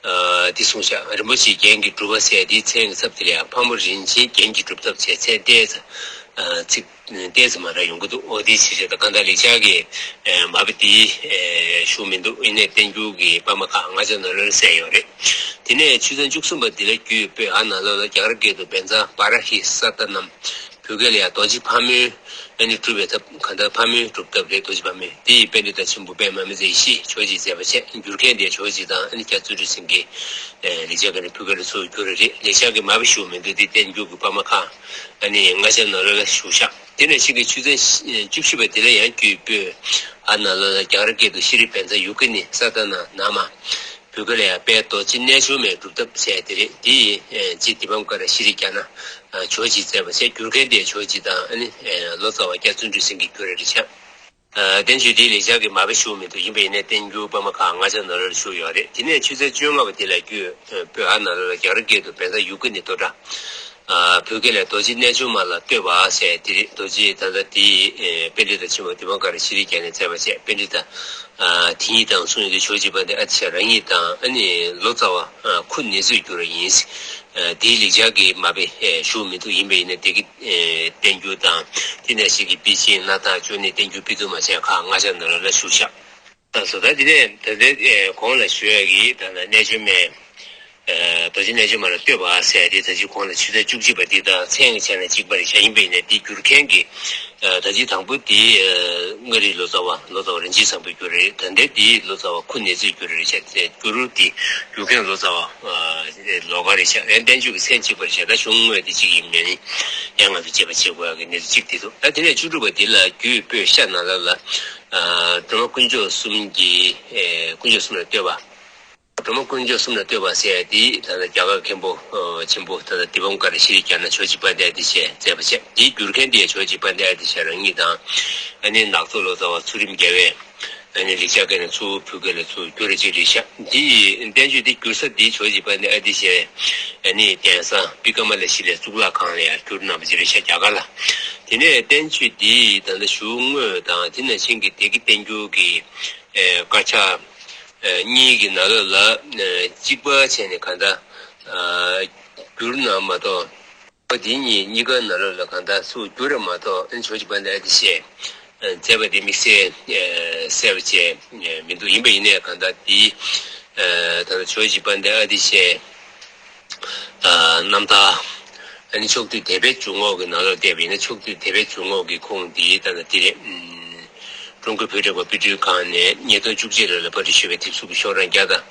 ཨ་འདི་གསུངས་ཤག་རིན་པོ་ཆེའི་རྒྱན་གྱི་སྒྲུབ་པ་ཟེར་དེའི་མཚན་གྱི་ཚབ་དེ་ལ་ཡང་ཕག་མོ་རིན་ཆེན་རྒྱན་གྱི་སྒྲུབ་ཐབས་ཟེར་མཚན་ཏོག་ཙམ་ཨ་ཚིག་ཏོག་ཙམ་མ་ར་ཡོང་གི་འདུག་འོ་དེའི་ཕྱིར་ད་གང་ལྟར་ལེགས་སྦྱར་གྱི་ཨ་མ་དཔེ་དེ་ཨ་ཞུ་མི་འདུག་ཡིན་ནའི་བསྟན་འགྱུར་གྱི་པད་མ་ཁག་ལྔ་ཆ་ནང་ལོགས་ལ་གསལ་ཡོད་རེད། དེ་ནས་ཆོས་ཚན་བཅུ་གསུམ་པ་འདི་ལ་རྒྱུད་པོད་འ་ནང་ལོགས་ལ་རྒྱ་གར་སྐད་དུ་བཛྲ་བཱ་ར་ཧི་ས་ཏ་ནམ། བོད་སྐད་ལ་ཡང་རྡོ་རྗེ་ཕག་མོའི་ཨ་ནི་སྒྲུབ་པའི་ཐབས། གང་ལྟར་ཕག་མོའི་སྒྲུབ་ཐབས་རེད། རྡོ་རྗེ་ཕག་མོའི། དེ་ཡི་པཎྜི་ཏ་ཆེན་པོ་པདྨ་མི་ཚེ་ཡེ་ཤེས་ཇོ་བོ་རྗེས་མཛད་པ་བྱས། བསྒྱུར་མཁན་དེ་ཇོ་བོ་རྗེ་དང་ཨ་ནི་རྒྱ་བརྩོན་འགྲུས་སེང་གེ། ལེགས་སྦྱར་གྱི་ནི་བོད་སྐད་ལ་ཚུར་བསྒྱུར་བ་རེད། ལེགས་སྦྱར་གྱི་མ་དཔེ་ཞུ་མི་འདུག་དེ་བསྟན་འགྱུར་གྱི་པདྨ་ཁ་ཨ་ནི་ལྔ་ཆ་ནང་ལོགས་ལ་བཞུགས་ཤག་དེ་ནས་ཕྱིས་ཀྱི་ཆུ་ཚན་བཅུ་བཞི་པ་དེ་ལ་ཡང་རྒྱུད་སྤོས་ཨ་ནང་ལོགས་ལ་རྒྱ་གར་སྐད་དུ་ཤྲཱི་བཛྲ་ཡོ་གི་ནི་ས་ཏ་ན་ན་མ། བོད་སྐད་ལ་ཡང་དཔལ་རྡོ་རྗེ་རྣལ་འབྱོར་མའི་སྒྲུབ་ཐབས་ཟེར་དེ་རེད། དེ་ཡི་རྗེ་དཱི་པཾ་ཀ་ར་ཤྲཱི་ཛྙཱ་ན་ཇོ་བོ་རྗེས་མཛད་པ་ཟེར། བསྒྱུར་མཁན་དེ་ཇོ་བོ་རྗེ་དང་ཨ་ནི་ལོ་ཙཱ་བ་རྒྱ་བརྩོན་འགྲུས་སེང་གེས་བསྒྱུར་བ་རེད་ཤག་བསྟན་བཅོས་འདི་ལེགས་སྦྱར་གྱི་མ་དཔེ་ཞུ་མི་འདུག་ཡིན་པ་ཡིན་ནའི་བསྟན་འགྱུར་པདྨ་ཁ་ལྔ་ཆ་ནང་ལོགས་ལ་བཞུགས་ཡོད་རེད། དེ་ནས་ཆུ་ཚན་བཅོ་ལྔ་པ་དེ་ལ་རྒྱུད་སྤོས་ཨ་ནང་ལོགས་ལ་རྒྱ་གར་སྐད་དུ་བཛྲ་ཡོ་གི་ནི་བསྟོད་སྒྲ། བོད་སྐད་ལ་རྡོ་རྗེ་རྣལ་འབྱོར་མ་ལ་བསྟོད་པ་ཟེར་དེ་རེད། རྡོ་རྗེ་ད་ལྟ་དེ་པཎྜི་ཏ་ཆེན་པོ་དཱི་པཾ་ཀ་ར་ཤྲཱི་ཛྙཱ་ནས་མཛད་པ་བྱས། པཎྜི་ཏ་དེ་ཉིད་དང་གསུངས་ཡོད་དུས་ཇོ་བོ་རྗེ་དཔལ་ལྡན་ཨ་ཏི་ཤ་རང་ཉིད་དང་ཨ་ནི་ལོ་ཙཱ་བ་ཁུ་ནེ་ཙོས་བསྒྱུར་བ་ཡིན། དེའི་ལེགས་སྦྱར་གྱི་མ་དཔེ་ཞུ་མི་འདུག་ཡིན་པ་ཡིན་ན་དེ་གི་བསྟན་འགྱུར་དང་དེ་ནང་བཞིན་གྱི་པཎ་ཆེན་སྣར་ཐང་ཅོ་ནེ་བསྟན་འགྱུར་དཔེ་བསྡུར་མ་བྱས་ཁག་ལྔ་ཆ་ནང་ལོགས་ལ་བཞུགས་ཤག་ད་སོ་ད་དེ་ནས་ད་ལྟའི་གོང་ལ་ཞུ་ཡག་གི་ད་ལྟ་རྣལ་འབྱོར་མའི་རྡོ་རྗེ་རྣལ་འབྱོར་མ་ལ་བསྟོད་པ་ཟེར་དེ་ད་ཅི་གོང་ལ་ཆུ་ཚན་བཅུ་གཅིག་པ་འདི་དང་མཚན་གྱི་ཆ་ནས་གཅིག་པ་རེད་ཤག་ཡིན་པ་ཡིན་ན་དེ་བསྒྱུར་མཁན་གྱི་ད་ཅི་དང་པོ་དེ་མངའ་རིས་ལོ་ཙཱ་བ་ལོ་ཙཱ་བ་རིན་ཆེན་བཟང་པོས་བསྒྱུར་རེད། ད་ལྟའི་དེ་ལོ་ཙཱ་བ་ཁུ་ནེ་ཙོས་བསྒྱུར་རེད་ཤག་དེ་བསྒྱུར་དེ་བསྒྱུར་མཁན་ལོ་ཙཱ་བ་ལོགས་ཀ་རེད་ཤག་ཡང་བསྟན་བཅོས་ཀྱི་མཚན་གཅིག་པ་རེད་ཤག་ད་གཞུང་དངོས་དེ་གཅིག་ཡིན་མིན་ཡང་ང་ཚོ་དཔྱད་པ་བྱེད་དགོས་ཡག་གི་གནས་ཚུལ་གཅིག་དེ་འདུག་ད་དེ་ནས་བཅུ་དྲུག་པ་དེ་ལ་རྒྱུད་སྤོས་ཤ་ནང་ལོགས་ལ་སྒྲོལ་མ་དཀོན་མཆོག་གསུམ་གྱི་དཀོན་མཆོག་གསུམ་ལ་བསྟོད་པ། སྒྲོལ་མ་དཀོན་མཆོག་གསུམ་ལ་བསྟོད་པ་ཟེར་ཡ་དེ་ད་ལྟ་རྒྱ་གར་མཁན་པོ་ཆེན་པོ་ད་ལྟ་དཱི་པཾ་ཀ་ར་ཤྲཱི་ཛྙཱ་ན་ཇོ་བོ་རྗེ་དཔལ་ལྡན་ཨ་ཏི་ཤས་མཛད་པ་བྱས། དེའི་བསྒྱུར་མཁན་དེ་ཇོ་བོ་རྗེ་དཔལ་ལྡན་ཨ་ཏི་ཤ་རང་ཉིད་དང་ཨ་ནི་ནག་ཚོ་ལོ་ཙཱ་བ་ཚུལ་ཁྲིམས་རྒྱལ་བས་ཨ་ནི་ལེགས་སྦྱར་སྐད་ནས་ཚུར་བོད་སྐད་ལ་ཚུར་བསྒྱུར་རེ་བྱས་རེད་ཤག་དེ་ཡི་བསྟན་བཅོས་དེ་བསྒྱུར་ས་དེ་ཇོ་བོ་རྗེ་དཔལ་ལྡན་ཨ་ཏི་ཤས་ཨ་ནི་གདན་ས་བི་ཀ་མ་ལ་ཤི་ལའི་གཙུག་ལག་ཁང་ལ་ཡང་བསྒྱུར་གནང་བ་ཅིག་རེད་ཤག་རྒྱ་གར་ལ། དེ་ནས་བསྟན་བཅོས་དེ་ད་ལྟ་གཞུང་དངོས་དང་དེ་ནང་བཞིན་གྱི་སྡེ་དགེ་བསྟན་འགྱུར་གྱི་དཀར་ཆག་གཉིས་ཀྱི་ནང་ལོགས་ལ་གཅིག་པ་བྱས་ནས་གང་ལྟར་བསྒྱུར་ན་མ་གཏོགས། འོ་དེ་གཉིས་གཉིས་ཀ་ནང་ལོགས་ལ་གང་ལྟར་སུ་བསྒྱུར་ར་མ་གཏོགས་ཨ་ནི་ཇོ་བོ་རྗེ་དཔལ་ལྡན་ཨ་ཏི་ཤས་མཛད་པ་དེ་དམིགས་བསལ་གསལ་པོ་བྱས་མི་འདུག་ཡིན་པ་ཡིན་ནའི་གང་ལྟར་དེ་ད་ལྟ་ཇོ་བོ་རྗེ་དཔལ་ལྡན་ཨ་ཏི་ཤས་རྣམ་ཐར་ཨ་ནི་ཕྱོགས་བསྡུས་དད་པའི་འཇུག་ངོགས་ཀྱི་ནང་ལོགས་བལྟས་པ་ཡིན་ན་ཕྱོགས་བསྡུས་དད་པའི་འཇུག་ངོགས་ཀྱི་ཁུངས་འདི་ད་ལྟ་འདི་རེད། ཀྲུང་གོའི་བོད་རིག་པ་དཔེ་སྐྲུན་ཁང་ནས་ཉིས་སྟོང་བཅུ་གཅིག་ལོ་ལ་པར་སྐྲུན་ཞུས་པའི་དེབ་གཟུགས་ཀྱི་ཤོག་གྲངས་བརྒྱ་དང་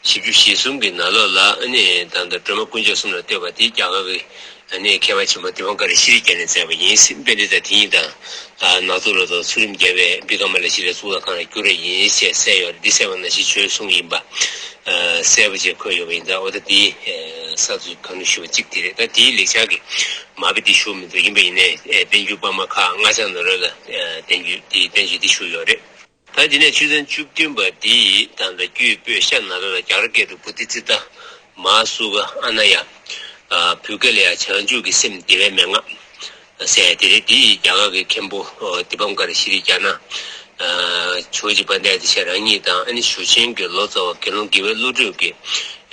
བཞི་བཅུ་ཞེ་གསུམ་གྱི་ནང་ལོགས་ལ་ཨ་ནི་ད་ལྟ་སྒྲོལ་མ་དཀོན་མཆོག་གསུམ་ལ་བསྟོད་པ་འདི་རྒྱ་གར་གྱི་ཨ་ནི་མཁས་པ་ཆེན་པོ་དཱི་པཾ་ཀ་ར་ཤྲཱི་ཛྙཱ་ནས་མཛད་པ་ཡིན། པཎྜི་ཏ་དེ་ཉིད་དང་ནག་ཚོ་ལོ་ཙཱ་བ་ཚུལ་ཁྲིམས་རྒྱལ་བས་བི་ཀ་མ་ལ་ཤི་ལའི་གཙུག་ལག་ཁང་ལ་བསྒྱུར་བ་ཡིན་ཞེས་གསལ་ཡོད་རེད། འདི་གསལ་བ་ནང་བཞིན་ཇོའི་གསུང་ཡིན་པ་གསལ་པོ་བྱས་འཁོད་ཡོད་པ་ཡིན་ཙང་། འོ་ད་འདི་གསར་དུ་གང་ཞུ་བ་གཅིག་དེ་རེད། ད་དེའི་ལེགས་སྦྱར་གྱི་མ་དཔེ་འདི་ཞུ་མི་འདུག་ཡིན་པ་ཡིན་ནའི་བསྟན་འགྱུར་པདྨ་ཁ་ལྔ་ཆ་ནང་ལོགས་ལ་བསྟན་འགྱུར་འདི་བསྟན་བཅོས་འདི་ཞུ་ཡོད་རེད། ད་དེ་ནས་ཆུ་ཚན་བཅུ་བདུན་པ་འདི་ཡིས་ད་ལྟ་རྒྱུད་སྤོས་ཤ་ནང་ལོགས་ལ་རྒྱ་གར་སྐད་དུ་བོ་དྷི་ཙིཏྟ་མ་ཧཱ་སུ་ཁ་ཨ་ན་ཡ། བོད་སྐད་ལ་ཡང་བྱང་ཆུབ་ཀྱི་སེམས་བདེ་བའི་མན་ངག་ཟེར་དེ་རེད། འདི་ཡིས་རྒྱ་གར་གྱི་མཁན་པོ་དཱི་པཾ་ཀ་ར་ཤྲཱི་ཛྙཱ་ན་ཇོ་བོ་རྗེ་དཔལ་ལྡན་ཨ་ཏི་ཤ་རང་ཉིད་དང་ཨ་ནི་ཞུ་ཆེན་གྱི་ལོ་ཙཱ་བ་དགེ་སློང་དགེ་བའི་བློ་གྲོས་ཀྱིས་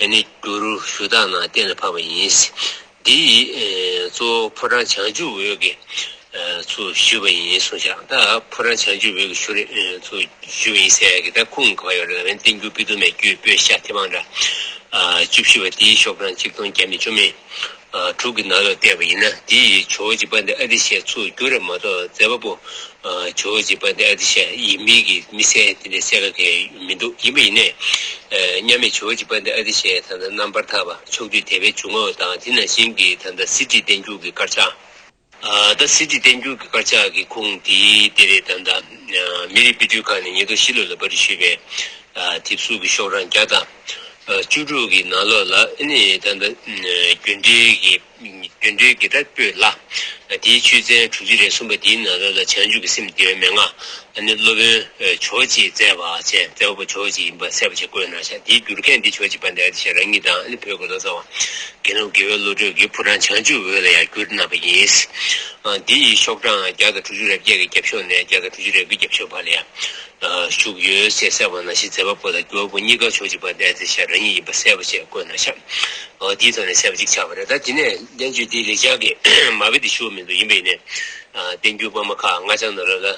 ཨ་ནི་བསྒྱུར་ཞུ་དག་གནང་གཏན་ལ་ཕབ་པ་ཡིན། འདི་ཡིས་གཙོ་བོ་ཕོ་བྲང་བྱང་ཆུབ་འོད་ཀྱི་ཚུལ་ཞུས་པ་ཡིན་གསུངས་ཤག་ད་ཕོ་བྲང་བྱང་ཆུབ་འོད་ཀྱི་ཤུ་རེ་ཚུལ་ཞུས་པ་ཡིན་ཟེར་ཡ་གི་ད་ཁུངས་ག་པར་ཡོད་རེད་ལབ་ན། བསྟན་འགྱུར་དཔེ་བསྡུར་མའི་རྒྱུད་སྤོས་ཤ་ཐེ་བང་ར་བཅུ་བཞི་པ་དེའི་ཤོག་གྲངས་གཅིག་སྟོང་བརྒྱ་མེད་བཅུ་མེད་དྲུག་གི་ནང་ལ་བལྟས་པ་ཡིན་ན། འདི་ཡིས་ཇོ་བོ་རྗེ་དཔལ་ལྡན་ཨ་ཏི་ཤའི་ཚུལ་བསྒྱུར་ར་མ་གཏོགས་མཛད་པ་པོ་ཇོ་བོ་རྗེ་དཔལ་ལྡན་ཨ་ཏི་ཤ་ཡིན་མིན་གྱི་དམིགས་བསལ་དེ་འདྲའི་གསལ་ཁ་གང་ཡང་མི་འདུག་ཡིན་པ་ཡིན་ནའི། མཉམ་མེད་ཇོ་བོ་རྗེ་དཔལ་ལྡན་ཨ་ཏི་ཤའི་ད་ལྟ་རྣམ་པར་ཐར་པ་ཕྱོགས་བསྡུས་དད་པའི་འཇུག་ངོགས་དང་དེ་ནང་བཞིན་གྱི་ད་ལྟ་གསེར་བྲིས་བསྟན་འགྱུར་གྱི་དཀར་ཆག་ད་གསེར་བྲིས་བསྟན་འགྱུར་གྱི་དཀར་ཆག་གི་ཁུངས་དེ་དེ་རེད། ད་ལྟ་མི་རིགས་དཔེ་སྐྲུན་ཁང་ནས་ཉིས་སྟོང་བཞི་ལོ་ལ་པར་སྐྲུན་ཞུས་པའི་དེབ་གཟུགས་ཀྱི་ཤོག་གྲངས་བརྒྱ་དང་བཅུ་དྲུག་གི་ནང་ལོགས་ལ་ཨ་ནི་ད་ལྟ་རྒྱུ་འབྲས་ཀྱི་རྒྱུ་འབྲས་ཀྱི་ད་སྤོས་ལ། དེའི་ཆུ་ཚན་དྲུག་ཅུ་རེ་གསུམ་པ་དེའི་ནང་ལོགས་ལ་བྱང་ཆུབ་ཀྱི་སེམས་བདེ་བའི་མན་ངག་ཨ་ནི་སློབ་དཔོན་ཇོ་བོ་རྗེས་མཛད་པ་བྱས། མཛད་པ་པོ་ཇོ་བོ་རྗེ་ཡིན་པ་གསལ་པོ་བྱས་བཀོད་གནང་ཤག་དེའི་བསྒྱུར་མཁན་འདི་ཇོ་བོ་རྗེ་དཔལ་ལྡན་ཨ་ཏི་ཤ་རང་ཉིད་དང་ཨ་ནི་བོད་ཀྱི་ལོ་ཙཱ་བ་དགེ་སློང་དགེ་བའི་བློ་གྲོས་ཀྱིས་ཕོ་བྲང་བྱང་ཆུབ་འོད་ལ་ཡང་བསྒྱུར་གནང་བ་ཡིན། འདི་ཡི་ཤོག་གྲངས་བརྒྱ་དང་དྲུག་ཅུ་རེ་བརྒྱད་ཀྱི་རྒྱབ་ཤོག་ནས་བརྒྱ་དང་དྲུག་ཅུ་རེ་དགུའི་རྒྱབ་ཤོག་བར་ལ་ཡང་བཞུགས་ཡོད་ཅེས་གསལ་བ་ནང་བཞིན་མཛད་པ་པོ་དང་བསྒྱུར་བ་པོ་གཉིས་ཀ་ཇོ་བོ་རྗེ་དཔལ་ལྡན་ཨ་ཏི་ཤ་རང་ཉིད་ཡིན་པ་གསལ་པོ་བྱས་བཀོད་གནང་ཤག་འདིའི་ཐོག་ནས་གསལ་པོ་གཅིག་ཆགས་པ་རེད། ད་དེ་ནས་བསྟན་བཅོས་འདིའི་ལེགས་སྦྱར་གྱི་མ་དཔེ་འདི་ཞུ་བ་མི་འདུག་ཡིན་པ་ཡིན་ནའི། བསྟན་འགྱུར་པདྨ་ཁ་ལྔ་ཆ་ནང་ལོགས་ལ་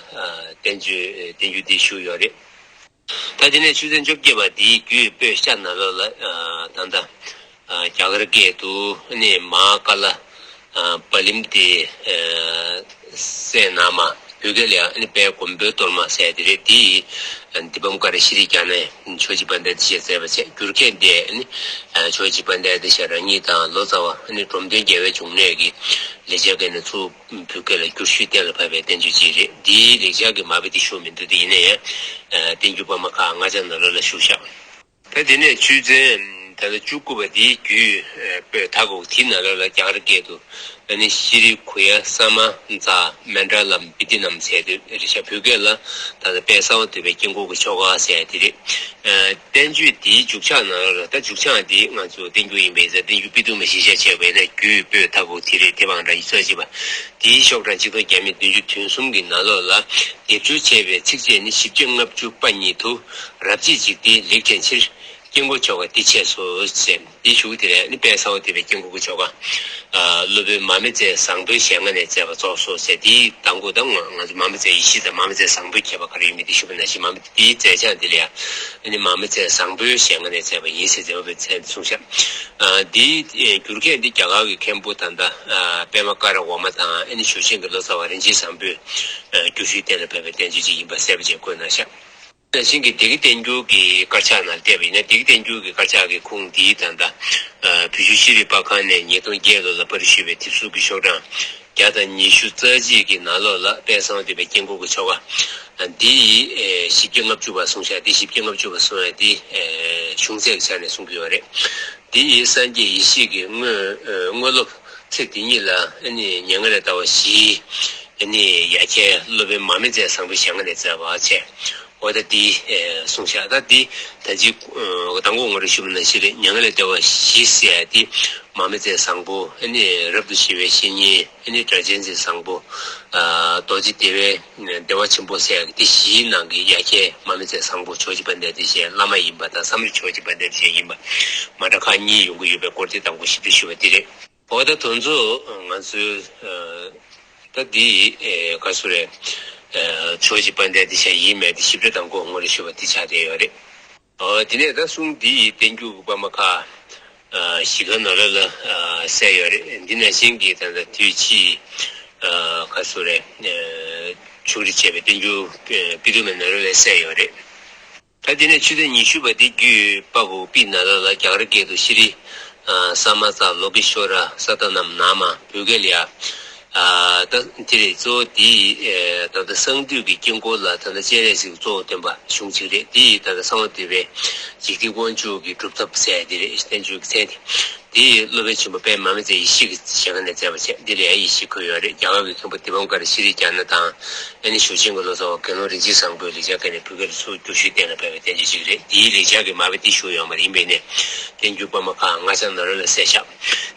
བསྟན་བཅོས་བསྟན་འགྱུར་འདི་ཞུ་ཡོད་རེད། ད་དེ་ནས་ཆུ་ཚན་བཅོ་བརྒྱད་པ་འདིའི་རྒྱུད་སྤོས་ཤ་ནང་ལོགས་ལ་ད་ལྟ་རྒྱ་གར་སྐད་དུ་ནི་མ་ཧཱ་ཀཱ་ལ་པཱ་ལིམ་ཏེ་ བཙན་ནག་མ། བོད་སྐད་ལ་ཡང་ཨ་ནི་དཔལ་མགོན་པོའི་གཏོར་མ་ཟེར་དེ་རེད། དེ་ཡིས་འདི་བམ་ཀ་ར་ཤྲཱི་ཛྙཱ་ན་ཆོས་རྗེ་དཔལ་ལྡན་ཨ་ཏི་ཤས་མཛད་པ་བྱས། བསྒྱུར་མཁན་དེ་ཨ་ནི་ཆོས་རྗེ་དཔལ་ལྡན་ཨ་ཏི་ཤ་རང་ཉིད་དང་ལོ་ཙཱ་བ་ཨ་ནི་འབྲོམ་སྟོན་རྒྱལ་བའི་འབྱུང་གནས་ཀྱི་ལེགས་སྦྱར་སྐད་ནས་ཚུར་བོད་སྐད་ལ་བསྒྱུར་ཞུས་གཏན་ལ་ཕབ་པའི་བསྟན་བཅོས་ཅིག་རེད། འདིའི་ལེགས་སྦྱར་གྱི་མ་དཔེ་དེ་ཞུ་མི་འདུག་དེ་ཡིན་ན་ཡང་བསྟན་འགྱུར་པདྨ་ཁ་ལྔ་སྦྱར་ནང་ལོགས་ལ་བཞུགས་ཤག་ད་དེ་ནས་ཆོས་ཚན་ད་ལྟ་བཅུ་དགུ་པ་དེའི་རྒྱུད་པོད་མཐའ་འཁོར་དེའི་ནང་ལོགས་ལ་རྒྱ་གར་སྐད་དུ་ཨ་ནི་ཤྲཱི་གུ་ཡ་ས་མ་ཛ་མཎྜ་ལ་བི་ཏི་ནམ་ཟེར་དུས་རེད་ཤག་བོད་སྐད་ལ་ད་ལྟ་དཔལ་གསང་བ་འདུས་པའི་དཀྱིལ་འཁོར་གྱི་ཆོ་ག་ཟེར་དེ་རེད། བསྟན་བཅོས་དེའི་མཇུག་ཆག་ནང་ལོགས་ལ་ད་མཇུག་ཆག་དེ་ང་ཚོ་བསྟན་འགྱུར་ཡིན་པས་ཟེར་བསྟན་འགྱུར་དཔེ་ཐུང་མ་གཞི་བཞག་བྱས་པས་ན་རྒྱུད་པོད་མཐའ་འཁོར་དེ་རེད། དེ་བང་ར་ཡིག་ཚོ་ཅེས་པ་དེའི་ཤོག་གྲངས་ཆིག་སྟོང་བརྒྱ་མེད་བདུན་ཅུ་དོན་གསུམ་གྱི་ནང་ལོགས་ལ་སྡེབ་སྦྱོར་བྱས་པའི་ཚིགས་བཅད་ནི་བཞི་བརྒྱ་ལྔ་བཅུ་པ་ཉིད་དུ། རབ་བྱེད་འཇིག་རྟེན་ལེགས་བསྒྲེང་ཕྱིར། དཀྱིལ་འཁོར་ཆོ་ག་འདི་ཆེས་སོ་ཟེར། འདི་ཞུ་གི་དེ་རེད། ཨ་ནི་དཔལ་གསང་བ་འདུས་པའི་དཀྱིལ་འཁོར་གྱི་ཆོ་ག་ཨ་སློབ་དཔོན་མར་མེ་མཛད་བཟང་པོའི་ཞལ་སྔ་ནས་མཛད་པ་རྫོགས་སོ་ཟེར། འདིའི་དང་པོ་ད་ང་ང་ཚོ་མར་མེ་མཛད་ཡེ་ཤེས་དང་མར་མེ་མཛད་བཟང་པོའི་ཁྱད་པར་ག་རེ་ཡོད་མེད་འདི་ཞུ་བ་ནང་བཞིན་མར་མེ་འདིའི་མཛད་བྱ་འདི་ལ་ཡང་ཨ་ནི་མར་མེ་མཛད་བཟང་པོའི་ཞལ་སྔ་ནས་མཛད་པ་ཡིན་ཟེར་མཛད་པའི་མཚན་གསུངས་ཤག་ཨ་འདིའི་བསྒྱུར་མཁན་འདི་རྒྱ་གར་གྱི་མཁན་པོ་ད་ལྟ་ཨ་པདྨ་ཀ་ར་ཝརྨ་དང་ཨ་ནི་ཞུ་ཆེན་གྱི་ལོ་ཙཱ་བ་རིན་ཆེན་བཟང་པོས་ཨ་བསྒྱུར་ཞུས་གཏན་ལ་ཕབ་པའི་བསྟན་བཅོས་ཅིག་ཡིན་པ་གསལ་པོ་བྱས་བཀོད་གནང་ཤག་ནང་བཞིན་གྱི་བདེ་སྐྱིད་བསྟན་འགྱུར་གྱི་དཀར་ཆག་ནང་བལྟས་པ་ཡིན་ན། བདེ་སྐྱིད་བསྟན་འགྱུར་གྱི་དཀར་ཆག་གི་ཁུངས་འདིའི་ད་ལྟ་བོད་བཞུགས་ཤེས་རིག་པར་ཁང་ནས་ཉིས་སྟོང་བརྒྱད་ལོ་ལ་པར་ཞུས་པའི་དེབ་གཟུགས་ཀྱི་ཤོག་གྲངས་བརྒྱ་དང་ཉི་ཤུ་རྩ་གཅིག་གི་ནང་ལོགས་ལ་དཔལ་གསང་བ་འདུས་པའི་དཀྱིལ་འཁོར་གྱི་ཆོ་ག་འདི་ཡི་བཞི་བརྒྱ་ལྔ་བཅུ་པ་གསུངས་ཤག་འདི་བཞི་བརྒྱ་ལྔ་བཅུ་པ་གསུང་ཡ་འདི་ཤོང་ཚད་ཀྱི་ཆ་ནས་གསུང་གི་ཡོད་རེད། འདི་ཡི་སངས་རྒྱས་ཡེ་ཤེས་ཀྱི་དངོས་དངོས་སློབ་ཚེ་འདི་ཉིད་ལ་ཨ་ནི་མྱ་ངན་ལས་འདའ་བ་བཞིའི་ཨ་ནི་ཡ་གྱལ་སློབ་དཔོན་མར་མེ་མཛད་བཟང་པོའི་ཞལ་སྔ་ནས་མཛད་པ་བྱས། འོ་ད་འདི་གསུངས་ཤག་ད་འདི་ད་ཅི་དང་པོ་ངོ་རེ་ཞུ་བ་ནང་བཞིན་རེད། མྱ་ངན་ལས་འདའ་བ་བཞི་ཟེར་ཡ་འདི་མར་མེ་མཛད་བཟང་པོ་ཨ་ནི་རབ་ཏུ་ཞི་བའི་བཤེས་གཉེན་ཨ་ནི་སྒྲ་གཅན་འཛིན་བཟང་པོ་རྡོ་རྗེ་བདེ་བའི་བདེ་བ་ཆེན་པོ་ཟེར་ཡ་འདི་བཞིའི་ནང་གི་ཡ་གྱལ་མར་མེ་མཛད་བཟང་པོ་ཆོས་རྗེ་དཔལ་ལྡན་ཨ་ཏི་ཤའི་བླ་མ་ཡིན་པ་དང་བསམ་ཡས་ཆོས་རྗེ་དཔལ་ལྡན་ཨ་ཏི་ཤ་ཡིན་པ་མ་འདྲ་ཁག་གཉིས་ཡོང་གི་ཡོད་པའི་སྐོར་འདི་དང་པོ་ཞིབ་ཕྲ་ཞུ་བ་འདི་རེད། འོ་ད་དོན་ཚོ་ང་ཚོའི་ད་འདི་ག་སུ་རེད། ཆོས་རྗེ་དཔལ་ལྡན་ཨ་ཏི་ཤ་ཡིན་མེད་དེ་ཞིབ་ཕྲ་དང་པོ་ངོ་རེ་ཞུ་བ་འདི་ཆགས་བསྡད་ཡོད་རེད། ཨོ། དེ་ནས་ད་གསུང་འདི་ཡི་བསྟན་འགྱུར་གྱི་པདྨ་ཁ་ཨ་བཞི་ཀ་ནང་ལོགས་ལ་ཨ་གསལ་ཡོད་རེད། འདི་ནང་བཞིན་གྱི་ད་ལྟ་དུས་ཕྱིས་ཨ་ག་སུ་རེད། ཨ་ཕྱོགས་སྒྲིག་བྱས་པའི་བསྟན་འགྱུར་ཨ་པི་ཏུ་མའི་ནང་ལོགས་ལ་གསལ་ཡོད་རེད། ད་དེ་ནས་ཆོས་ཚན་ཉི་ཤུ་པ་འདི་རྒྱུད་པ་ཧུ་པི་ནང་ལོགས་ལ་རྒྱ་གར་སྐད་དུ་ཤྲཱི་ཨ་ས་མ་ཙ་ལོ་ཀེ་ཤྭ་ར་ས་ཏ་ནམ་ནཱ་མ། བོད་སྐད་ལ་ཡ། ཨ་ད་དེ་རེད། གཙོ་བོ་དེ་ཨེ་ད་ལྟ་གསང་འདུས་ཀྱི་དཀྱིལ་འཁོར་ལ་ད་ལྟ་སྤྱན་རས་གཟིགས་གཙོ་བོ་སྟོན་པ་གཞུང་གཅིག་རེད། དེ་ཡི་ད་ལྟ་གསང་བ་འདུས་པའི་འཇིག་རྟེན་དབང་ཕྱུག་གི་སྒྲུབ་ཐབས་ཟེར་དེ་རེད། བསྟན་བཅོས་ཀྱི་མཚན་དེ། དེ་ཡི་སློབ་དཔོན་ཆེན་པོ་དཔལ་མར་མེ་མཛད་ཡེ་ཤེས་ཀྱི་ཞལ་སྔ་ནས་མཛད་པ་བྱས། འདི་ལ་ཡ་ཡེ་ཤེས་འཁོད་ཡོད་རེད། རྒྱ་གར་གྱི་མཁན་པོ་དི་པཾ་ཀ་ར་ཤྲཱི་ཛྙཱ་ན་དང་། ཨ་ནི་ཞུ་ཆེན་གྱི་ལོ་ཙཱ་བ་དགེ་སློང་རིན་ཆེན་བཟང་པོའི་ལེགས་སྦྱར་སྐད་ནས་བོད་སྐད་ལ་ཚུར་བསྒྱུར་ཞུས་གཏན་ལ་ཕབ་པའི་བསྟན་བཅོས་ཤིག་རེད། དེའི་ལེགས་སྦྱར་གྱི་མ་དཔེ་འདི་ཞུ་ཡོད་མ་རེད། ཡིན་པས་ནས་བསྟན་འགྱུར་པདྨ་ཁ་ལྔ་སྦྱར་ནང་ལོགས་ལ་གསལ་བཞག་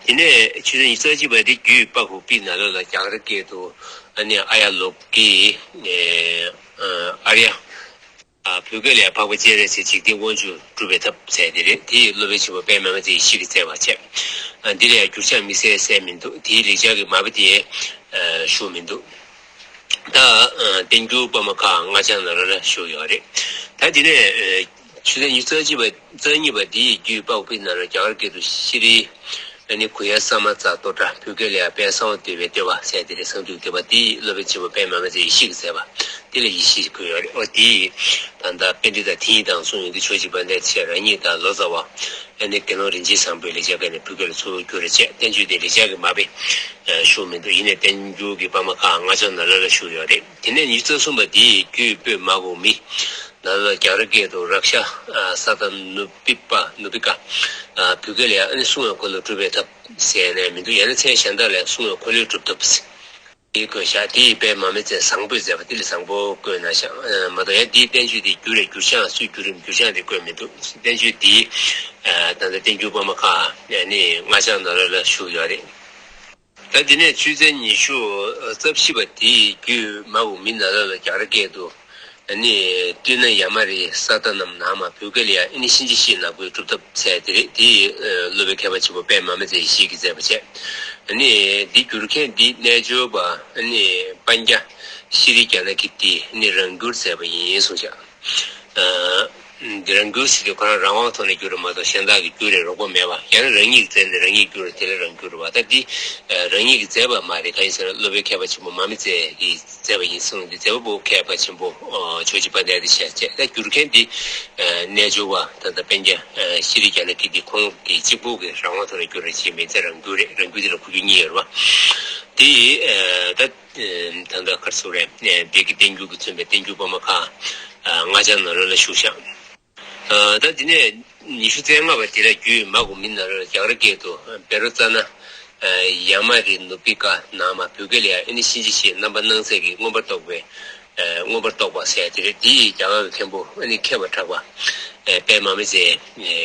དེ་ནས་ཆོས་ཚན་ཉི་ཤུ་རྩ་གཅིག་པ་དེ་རྒྱུད་པ་ཧུ་པི་ནང་ལོགས་ལ་རྒྱ་གར་སྐད་དུ་ཨ་ནི་ཨཱརྱ་ལོ་ཀེ་ཨ་ཨཱརྱ། ཨ་བོད་སྐད་ལ་ཡང་འཕགས་པ་སྤྱན་རས་གཟིགས་འཇིག་རྟེན་དབང་ཕྱུག་སྒྲུབ་པའི་ཐབས་ཟེར་དེ་རེད། དེ་ཡི་སློབ་དཔོན་ཆེན་པོ་དཔལ་མར་མེ་མཛད་ཡེ་ཤེས་ཀྱིས་མཛད་པ་བྱས། ཨ་འདི་ལ་ཡང་འགྱུར་བྱང་དམིགས་བསལ་གསལ་མི་འདུག་དེའི་ལེགས་སྦྱར་གྱི་མ་དཔེ་དེ་ཨ་ཞུ་མི་འདུག་ད་ཨ་བསྟན་འགྱུར་པདྨ་ཁ་ལྔ་སྦྱར་ནང་ལོགས་ལ་བཞུགས་ཡོད་རེད། ད་དེ་ནས་ཨ་ཆོས་ཚན་ཉི་ཤུ་རྩ་གཅིག་པ་རྩ་གཉིས་པ་འདི་ཡི་རྒྱུད་པ་ཧུ་པི་ནང་ལ་རྒྱ་གར་སྐད་དུ་ཤྲཱི་ཨ་ནི་གུ་ཡ་ས་མ་ཙ་བསྟོད་སྒྲ། བོད་སྐད་ལ་ཡང་དཔལ་གསང་བ་འདུས་པའི་བསྟོད་པ་ཟེར་དེ་རེད། གསང་འདུས་བསྟོད་པ་འདི་ཡི་སློབ་དཔོན་ཆེན་པོ་དཔལ་མར་མེ་མཛད་ཡེ་ཤེས་ཀྱིས་མཛད་པ་འདི་ལ་ཡེ་ཤེས་ཀྱིས་འཁོད་ཡོད་རེད། འོ་འདི་ཡི་ད་ལྟ་པཎྜི་ཏ་དེ་ཉིད་དང་གསུང་ཡོང་དུས་ཆོས་རྗེ་དཔལ་ལྡན་ཨ་ཏི་ཤ་རང་ཉིད་དང་ལོ་ཙཱ་བ་ཨ་ནི་དགེ་སློང་རིན་ཆེན་བཟང་པོའི་ལེགས་སྦྱར་སྐད་ནས་བོད་སྐད་ལ་ཚུར་བསྒྱུར་རེ་བྱས། བསྟན་བཅོས་དེ་ལེགས་སྦྱར་གྱི་མ་དཔེ་ཞུ་མི་འདུག་ཡིན་ནའི་བསྟན་འགྱུར་གྱི་པདྨ་ཁ་ལྔ་སྦྱར་ནང་ལོགས་ལ་བཞུགས་ཡོད་རེད། དེ་ནས་ཉི་ཤུ་རྩ་གསུམ་པ་འདི་ཡི་རྒྱུད་པོད་མ་གུ་མི་ནང་ལ་རྒྱ་གར་སྐད་དུ་རཀྵ་ས་ཏ་ནུ་པི་པ་ནུ་པི་ཀ། བོད་སྐད་ལ་ཡང་ཨ་ནི་བསྲུང་བའི་འཁོར་ལོ་སྒྲུབ་པའི་ཐབས་ཟེར་ནས་མི་འདུག་ཡང་ན་མཚན་གཞན་དག་ལ་ཡང་བསྲུང་བའི་འཁོར་ལོའི་སྒྲུབ་ཐབས་ཟེར། དེའི་བཀོད་བཞག་དེ་ཡི་དཔལ་མར་མེ་མཛད་བཟང་པོས་མཛད་པ་དེ་ལས་བཟང་པོ་བཀོད་གནང་ཤག་མ་གཏོགས་ཡང་འདིའི་བསྟན་བཅོས་དེ་འགྱུར་རེ་འགྱུར་བྱང་སུས་བསྒྱུར་རིམ་འགྱུར་བྱང་དེ་བཀོད་མི་འདུག་བསྟན་བཅོས་འདིའི་ད་ལྟ་བསྟན་འགྱུར་པདྨ་ཁ་ནི་ལྔ་སྦྱར་ནང་ལོགས་ལ་བཞུགས་ཡོད་རེད། ད་དེ་ནས་ཆོས་ཚན་ཉི་ཤུ་རྩ་བཞི་པ་དེའི་རྒྱུད་མ་ཧུ་མི་ནང་ལོགས་ལ་རྒྱ་གར་སྐད་དུ་ནི་ཏུ་ན་ཡ་མ་རི་ས་ཏ་ནམ་ནཱ་མ། བོད་སྐད་ལ་ཡང་ཨ་ནི་གཤིན་རྗེ་གཤེད་ནག་པོའི་སྒྲུབ་ཐབས་ཟེར་དེ་རེད། དེ་ཡི་སློབ་དཔོན་མཁས་པ་ཆེན་པོ་དཔལ་མར་མེ་མཛད་ཡེ་ཤེས་ཀྱིས་མཛད་པ་བྱས། ནི་འདི་བསྒྱུར་མཁན་འདི་རྣལ་འབྱོར་པ་ནི་པཉྩ་ཤྲཱི་ཛྙཱ་ན་ཀིརྟི་ནི་རང་བསྒྱུར་མཛད་པ་ཡིན་གསུངས་ཤག་ཨ་ འདི་རང་བསྒྱུར་ཟེར་དུས་ཁོ་རང་རང་དབང་ཐོག་ནས་བསྒྱུར་རེད་མ་གཏོགས་གཞན་དག་གིས་བསྒྱུར་རེད་རོགས་པ་མེད་པ། ཡང་ན་རང་ཉིད་ཀྱིས་བཙལ་ནས་རང་ཉིད་བསྒྱུར་རེད། དེ་ལ་རང་བསྒྱུར་རེད་བ། ད་འདི་རང་ཉིད་ཀྱིས་བཙལ་བ་མ་རེད། གང་ཡིན་ཟེར་ན་སློབ་དཔོན་མཁས་པ་ཆེན་པོ་མ་མི་ཚེ་གིས་བཙལ་བ་ཡིན་གསུངས་ཏེ། བཙལ་བ་པོ་མཁས་པ་ཆེན་པོ་ཆོས་རྗེ་དཔལ་ལྡན་འདི་བྱས་བྱས། ད་བསྒྱུར་མཁན་འདི་རྣལ་འབྱོར་བ་ད་ལྟ་པཎ་ཆེན་ཤྲཱི་ཛྙཱ་ན་ཀིརྟི་ཁོང་གིས་གཅིག་པུ་གིས་རང་དབང་ཐོག་ནས་བསྒྱུར་རེད་ཅེས་མི་ཚེ་རང་བསྒྱུར་རེད། རང་བསྒྱུར་འདི་ལ་ཁུ་བསྒྱུར་གཉིས་ཡོད་རེད་བ། དེ་ད་ད་ལྟ་ག་རེ་ཟེར་དགོས་རེད། བདེ་སྐྱིད་བསྟན་འགྱུར་གྱིས་མཚོན་པའི་བསྟན་འགྱུར་དཔར་མ་ཁག་ལྔ་ཆ་ནང་ལོགས་ལ་བཞུགས་ཤག་ད་དེ་ནས་ཉི་ཤུ་རྩ་ལྔ་པ་དེ་ལ་རྒྱུད་མ་གོང་མའི་ནང་ལ་རྒྱ་གར་སྐད་དུ་བཻ་རོ་ཙ་ན་ཡ་མ་རི་ནུ་པི་ཀ་ནཱ་མ་བོད་སྐད་ལ་ཡང་ཨ་ནི་གཤིན་རྗེ་གཤེད་རྣམ་པར་སྣང་མཛད་ཀྱི་མངོན་པར་རྟོགས་པའི་མངོན་པར་རྟོགས་པ་ཟེར་དེ་རེད། དེ་ཡི་རྒྱ་གར་གྱི་མཁན་པོ་ཨ་ནི་མཁས་པ་གྲགས་པ་དཔལ་མ་མི་ཚེ་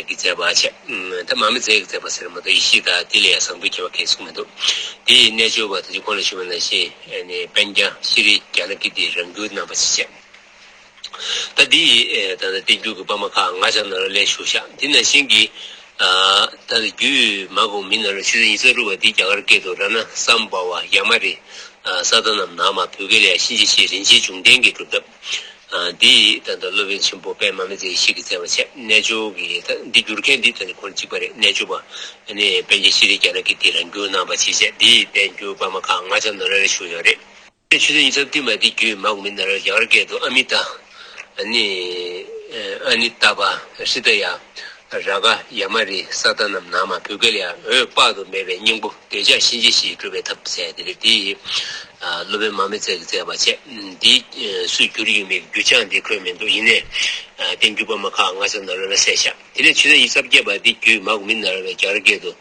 གིས་མཛད་པ་བྱས། ད་མ་མི་ཚེ་གིས་མཛད་པ་ཟེར་མ་གཏོགས་ཡེ་ཤེས་དང་དེ་ལས་ཡང་བཟང་པོའི་མཁས་པ་གང་ཡང་གསུངས་མི་འདུག་དེ་ཡི་རྣལ་འབྱོར་པ་དེ་ཚོ་གོང་ལ་ཞུས་པ་ནང་བཞིན་ཨ་ནི་པཎ་ཆེན་ཤྲཱི་ཛྙཱ་ན་ཀིརྟིའི་རང་འགྱུར་གནང་བ་ཞིག་བྱས། ད་འདི་ཡི་ད་ལྟ་བསྟན་འགྱུར་གྱི་དཔར་མ་ཁག་ལྔ་ཆ་ནང་ལ་ལས་ཞུགས་ཤག་དེ་ནང་བཞིན་གྱི་ད་ལྟ་རྒྱུད་མ་གོང་མའི་ནང་ལ་ཆུ་ཚོད་ཉི་ཤུ་རྩ་དྲུག་པ་འདི་རྒྱ་གར་སྐད་དུ་རཏྣ་སམ་བྷ་ཝ་ཡ་མ་རི་ས་ཏ་ནམ་ནཱ་མ་བོད་སྐད་ལ་ཡང་གཤིན་རྗེ་གཤེད་རིན་ཆེན་འབྱུང་ལྡན་གྱི་སྒྲུབ་ཐབས། འདི་ད་ལྟ་སློབ་དཔོན་ཆེན་པོ་དཔལ་མ་མི་ཚེ་ཡེ་ཤེས་ཀྱིས་མཛད་པ་བྱས། རྣལ་འབྱོར་གྱི་ད་འདི་བསྒྱུར་མཁན་འདི་ད་ནི་ཁོང་གཅིག་པ་རེད། རྣལ་འབྱོར་པ་ཨ་ནི་པཎ་ཆེན་ཤྲཱི་ཛྙཱ་ན་ཀིརྟིས་རང་འགྱུར་གནང་བ་བྱས་བྱས། འདི་བསྟན་འགྱུར་དཔར་མ་ཁག་ལྔ་ཆ་ནང་ལ་ལས་ཞུགས་ཡོད་རེད། ཆུ་ཚོད་ཉི་ཤུ་རྩ་བདུན་པ་འདི་རྒྱུད་མ་གོང་མའི་ནང་ལ་རྒྱ་གར་སྐད་དུ་ཨ་མི་ཏཱ། ཨ་ནི། ཨ་ནི་ཏཱ་པ་ཧྲི་ད་ཡ། ར་ག་ཡ་མ་རི་ས་ཏ་ནམ་ནཱ་མ་བོད་སྐད་ལ་ཡང་འོད་དཔག་ཏུ་མེད་པའི་སྙིང་པོ་འདོད་ཆགས་གཤིན་རྗེ་གཤེད་སྒྲུབ་པའི་ཐབས་ཟེར་དེ་རེད། དེ་ཡི་སློབ་དཔོན་མ་མི་ཚེ་གིས་མཛད་པ་བྱས། འདི་སུས་བསྒྱུར་ཡོད་མེད་ཀྱི་རྒྱུ་ཆ་འདི་འཁོད་མི་འདུག་ཡིན་ནའི་བསྟན་འགྱུར་དཔར་མ་ཁག་ལྔ་ཆ་ནང་ལོགས་ལ་གསལ་བཞག་དེ་ནས་ཆུ་ཚོད་ཉི་ཤུ་རྩ་བརྒྱད་པ་འདི་རྒྱུད་མ་གོང་མའི་ནང་ལ་རྒྱ་གར་སྐད་དུ་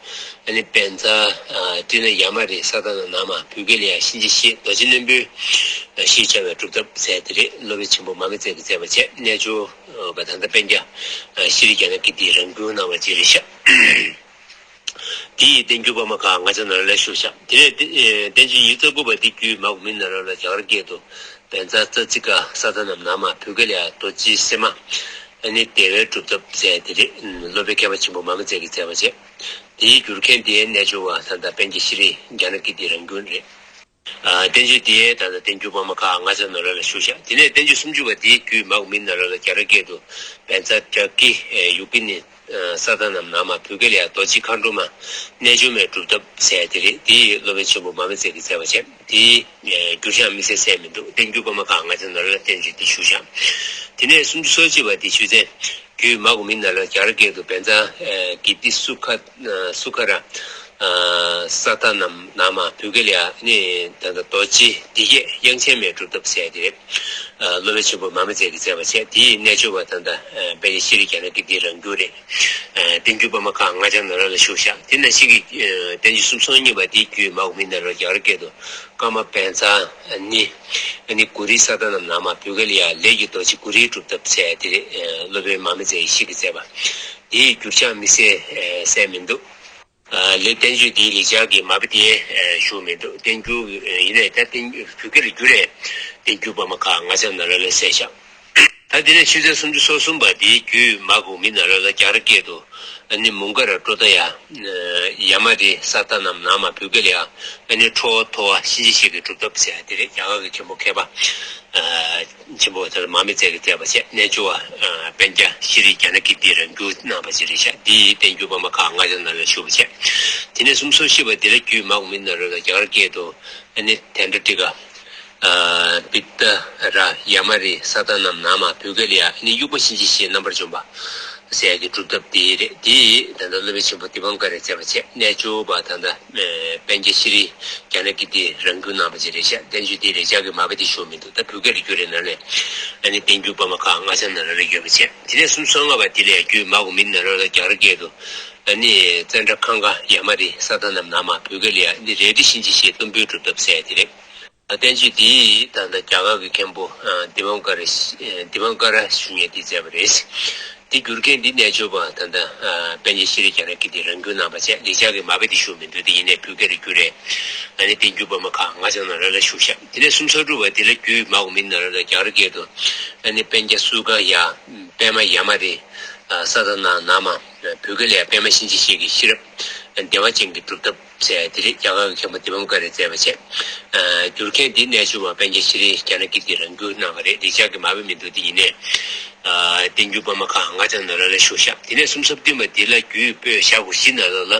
ཨ་ནི་བཛྲ་ཏྲི་ན་ཡ་མ་རི་ས་ཏ་ནམ་ནཱ་མ་བོད་སྐད་ལ་ཡང་གཤིན་རྗེ་གཤེད་རྡོ་རྗེ་རྣོན་པོའི་ཞེས་བྱ་བའི་སྒྲུབ་ཐབས་ཟེར་དེ་རེད། སློབ་དཔོན་ཆེན་པོ་མ་མི་ཚེ་གིས་མཛད་པ་བྱས། རྣལ་འབྱོར་པ་ད་ལྟ་པཎ་ཆེན་ཤྲཱི་ཛྙཱ་ན་ཀིརྟིས་རང་འགྱུར་གནང་བ་ཅིག་རེད་ཤག་དེ་ཡི་བསྟན་འགྱུར་དཔར་མ་ཁག་ལྔ་ཆ་ནང་ལ་ཞུགས་ཤག་དེ་ནས་བསྟན་བཅོས་ཉི་ཤུ་རྩ་དགུ་པ་འདི་རྒྱུད་མ་གོང་མའི་ནང་ལ་རྒྱ་གར་སྐད་དུ་བཛྲ་ཙ་ཙི་ཀ་ས་ཏ་ནམ་ནཱ་མ་བོད་སྐད་ལ་ཡང་རྡོ་རྗེ་སེམས་མ་ཨ་ནི་བདེ་བའི་སྒྲུབ་ཐབས་ཟེར་དེ་རེད། སློབ་དཔོན་མཁས་པ་ཆེན་པོ་མ་མི་ཚེ་གིས་མཛད་པ་བྱས། དེའི་བསྒྱུར་མཁན་དེ་རྣལ་འབྱོར་པ་ད་ལྟ་པཎ་ཆེན་ཤྲཱི་ཛྙཱ་ན་ཀིརྟིའི་རང་འགྱུར་རེད། ཨ་བསྟན་བཅོས་དེ་ད་ལྟ་བསྟན་འགྱུར་དཔར་མ་ཁག་ལྔ་ཆ་ནང་ལོགས་ལ་ཞུགས་ཤག་དེ་ནས་བསྟན་བཅོས་སུམ་ཅུ་པ་དེའི་རྒྱུད་མ་གོང་མའི་ནང་ལོགས་ལ་རྒྱ་གར་སྐད་དུ་བཛྲ་བྲ་ཀི་ཡུ་གི་ནི་ས་ཏ་ནམ་ནཱ་མ་བོད་སྐད་ལ་ཡང་རྡོ་རྗེ་མཁའ་འགྲོ་མ་རྣལ་འབྱོར་མའི་སྒྲུབ་ཐབས་ཟེར་དེ་རེད། དེ་ཡི་སློབ་དཔོན་ཆེན་པོ་མ་མི་ཚེ་གིས་མཛད་པ་བྱས། དེའི་བསྒྱུར་བྱ་མི་གསལ་གསལ་མི་འདུག་བསྟན་འགྱུར་དཔར་མ་ཁག་ལྔ་ཆ་ནང་ལ་བསྟན་བཅོས་འདི་ཞུགས་ཤག་དེ་ནས་སུམ་ཅུ་སོ་གཅིག་པ་འདི་ཆུ་ཚན། རྒྱུད་མ་གོང་མའི་ནང་ལ་རྒྱ་གར་སྐད་དུ་བཛྲ་གི་ཏི་སུ་ཁ་སུ་ཁ་ར་ས་ཏ་ནམ་ནཱ་མ་བོད་སྐད་ལ་ཡང་ནི་ད་ལྟ་རྡོ་རྗེ་སྡེ་བརྒྱད་དབྱངས་ཅན་མའི་སྒྲུབ་ཐབས་ཟེར་དེ་རེད། སློབ་དཔོན་ཆེན་པོ་མ་མི་ཚེ་གིས་མཛད་པ་བྱས། དེའི་རྣལ་འབྱོར་པ་ད་ལྟ་པཎ་ཆེན་ཤྲཱི་ཛྙཱ་ན་ཀིརྟིའི་རང་འགྱུར་རེད། བསྟན་འགྱུར་དཔར་མ་ཁག་ལྔ་ཆ་ནང་ལོགས་ལ་ཞུགས་ཤག་དེ་ནང་བཞིན་གྱི་བསྟན་བཅོས་སུམ་ཅུ་སོ་གཉིས་པ་དེའི་རྒྱུད་མ་གོང་མའི་ནང་ལ་རྒྱ་གར་སྐད་དུ་ཀ་མ་བཛྲ་ནི་ནི་གུ་རི་ས་ཏ་ནམ་ནཱ་མ་བོད་སྐད་ལ་ཡང་ལས་ཀྱི་རྡོ་རྗེ་གུ་རིའི་སྒྲུབ་ཐབས་ཟེར་དེ་རེད། སློབ་དཔོན་མ་མི་ཚེ་ཡེ་ཤེས་ཀྱིས་མཛད་པ། དེའི་བསྒྱུར་བྱ་མི་གསལ་གསལ་མི་འདུག་ལས་བསྟན་བཅོས་འདིའི་ལེགས་སྦྱར་གྱི་མ་དཔེ་དེ་ཞུ་མི་འདུག་བསྟན་འགྱུར་ཡིན་ནའི་ད་བསྟན་བོད་སྐད་ལ་བསྒྱུར་རེད། བསྟན་འགྱུར་དཔར་མ་ཁག་ལྔ་ཆ་ནང་ལོགས་ལ་གསལ་བཞག་ད་དེ་ནས་ཆུ་ཚན་སུམ་ཅུ་སོ་གསུམ་པ་འདིའི་རྒྱུད་མ་གོང་མའི་ནང་ལོགས་ལ་རྒྱ་གར་སྐད་དུ་ཨ་ནི་མུ་ཀ་ར་ཀྲོ་ད་ཡ་ཡ་མ་རི་ས་ཏ་ནམ་ནཱ་མ་བོད་སྐད་ལ་ཡང་ཨ་ནི་ཁྲོ་བོ་ཐོ་བ་གཤིན་རྗེ་གཤེད་ཀྱི་སྒྲུབ་ཐབས་ཟེར་ཡ་དེ་རེད། རྒྱ་གར་གྱི་མཁན་པོ་མཁས་པ་ཆེན་པོ་དེ་ལ་མ་མི་ཚེ་གིས་མཛད་པ་བྱས། རྣལ་འབྱོར་པ་པཎ་ཆེན་ཤྲཱི་ཛྙཱ་ན་ཀིརྟིས་རང་འགྱུར་གནང་བ་ཅིག་རེད་ཤག་འདི་བསྟན་འགྱུར་དཔར་མ་ཁག་ལྔ་ཆ་ནང་ལ་ཞུགས་པ་བྱས། དེ་ནས་སུམ་ཅུ་སོ་བཞི་པ་འདི་ལ་རྒྱུད་མ་གོང་མའི་ནང་ལོགས་ལ་རྒྱ་གར་སྐད་དུ་ཨ་ནི་དནྟྲ་ཊི་ཀ་པིཏྟ་ར་ཡ་མ་རི་ས་ཏ་ནམ་ནཱ་མ་བོད་སྐད་ལ་ཡང་ཨ་ནི་དབྱུག་པ་གཤིན་རྗེ་གཤེད་རྣམ་པར་འཇོམས་པ་ཟེར་ཡ་གི་སྒྲུབ་ཐབས་དེ་རེད། དེ་ད་ལྟ་སློབ་དཔོན་ཆེན་པོ་དི་པང་ཀ་རས་མཛད་པ་བྱས། རྣལ་འབྱོར་པ་ད་ལྟ་པཎ་ཆེན་ཤྲཱི་ཛྙཱ་ན་ཀིརྟིས་རང་འགྱུར་གནང་བ་ཅིག་རེད་ཤག་བསྟན་བཅོས་དེའི་ལེགས་སྦྱར་གྱི་མ་དཔེ་དེ་ཞུ་མི་འདུག་ད་བོད་སྐད་ལ་བསྒྱུར་རེད་ནང་ལས་ཨ་ནི་བསྟན་འགྱུར་དཔར་མ་ཁག་ལྔ་ཆ་ནང་ལ་ཡོད་པ་བྱས། དེ་ནས་སུམ་ཅུ་སོ་ལྔ་པ་དེ་ལ་རྒྱུད་མ་གོང་མའི་ནང་ལོགས་ལ་རྒྱ་གར་སྐད་དུ་ཨ་ནི་ཙནྡྲ་ཁང་ཀ་ཡ་མ་རི་ས་ཏ་ནམ་ནཱ་མ་བོད་སྐད་ལ་ཡང་ཨ་ནི་རལ་གྲི་གཤིན་རྗེ་གཤེད་གཏུམ་པོའི་སྒྲུབ་ཐབས་ཟེར་ཡ་དེ་རེད། བསྟན་བཅོས་འདི་ད་ལྟ་རྒྱ་གར་གྱི་མཁན་པོ་དི་པང་ཀ་ར་དི་པང་ཀ་ར་ཞུ་མཁན་དེས་མཛད་པ་རེད། དེ་བསྒྱུར་མཁན་འདི་རྣལ་འབྱོར་པ་ད་ལྟ་པཎ་ཆེན་ཤྲཱི་ཛྙཱ་ན་ཀིརྟིས་རང་འགྱུར་གནང་བ་བྱས། ལེགས་སྦྱར་གྱི་མ་དཔེ་དེ་ཞུ་མི་འདུག་དེ་ཡིན་ནའི་བོད་སྐད་ལ་བསྒྱུར་རེད། ཨ་ནི་བསྟན་འགྱུར་དཔར་མ་ཁག་ལྔ་ཆ་ནང་ལ་ལ་ཞུགས་ཤག་དེ་ནས་སུམ་ཅུ་སོ་དྲུག་པ་དེ་ལ་རྒྱུད་མ་གོང་མའི་ནང་ལ་རྒྱ་གར་སྐད་དུ་ཨ་ནི་པཎ་ཆེན་སུ་ཀ་ཡ་པདྨ་ཡ་མ་རི་ས་ཏ་ནམ་ནཱ་མ་བོད་སྐད་ལ་ཡང་པདྨ་གཤིན་རྗེ་གཤེད་ཀྱི་ཤེས་རབ་བདེ་བ་ཅན་གྱི་སྒྲུབ་ཐབས་ཟེར་དེ་རེད། རྒྱ་གར་གྱི་མཁན་པོ་དི་པང་ཀ་རས་མཛད་པ་བྱས། བསྒྱུར་མཁན་འདི་རྣལ་འབྱོར་པ་པཎ་ཆེན་ཤྲཱི་ཛྙཱ་ན་ཀིརྟིས་རང་འགྱུར་གནང་བ་རེད། ལེགས་སྦྱར་གྱི་མ་དཔེ་མི་འདུག་དེ་ཡིན་ནའི་ བསྟན་འགྱུར་པད་མ་ཁ་སྔགས་འཆང་ནཱ་རོ་ལ་བཞུགས་ཤག་དེ་ནས་སུམ་ཅུ་སོ་བདུན་པ་འདི་ལ་རྒྱུད་པོད་ཞྭ་གོ་བཞི་ནང་ལོགས་ལ་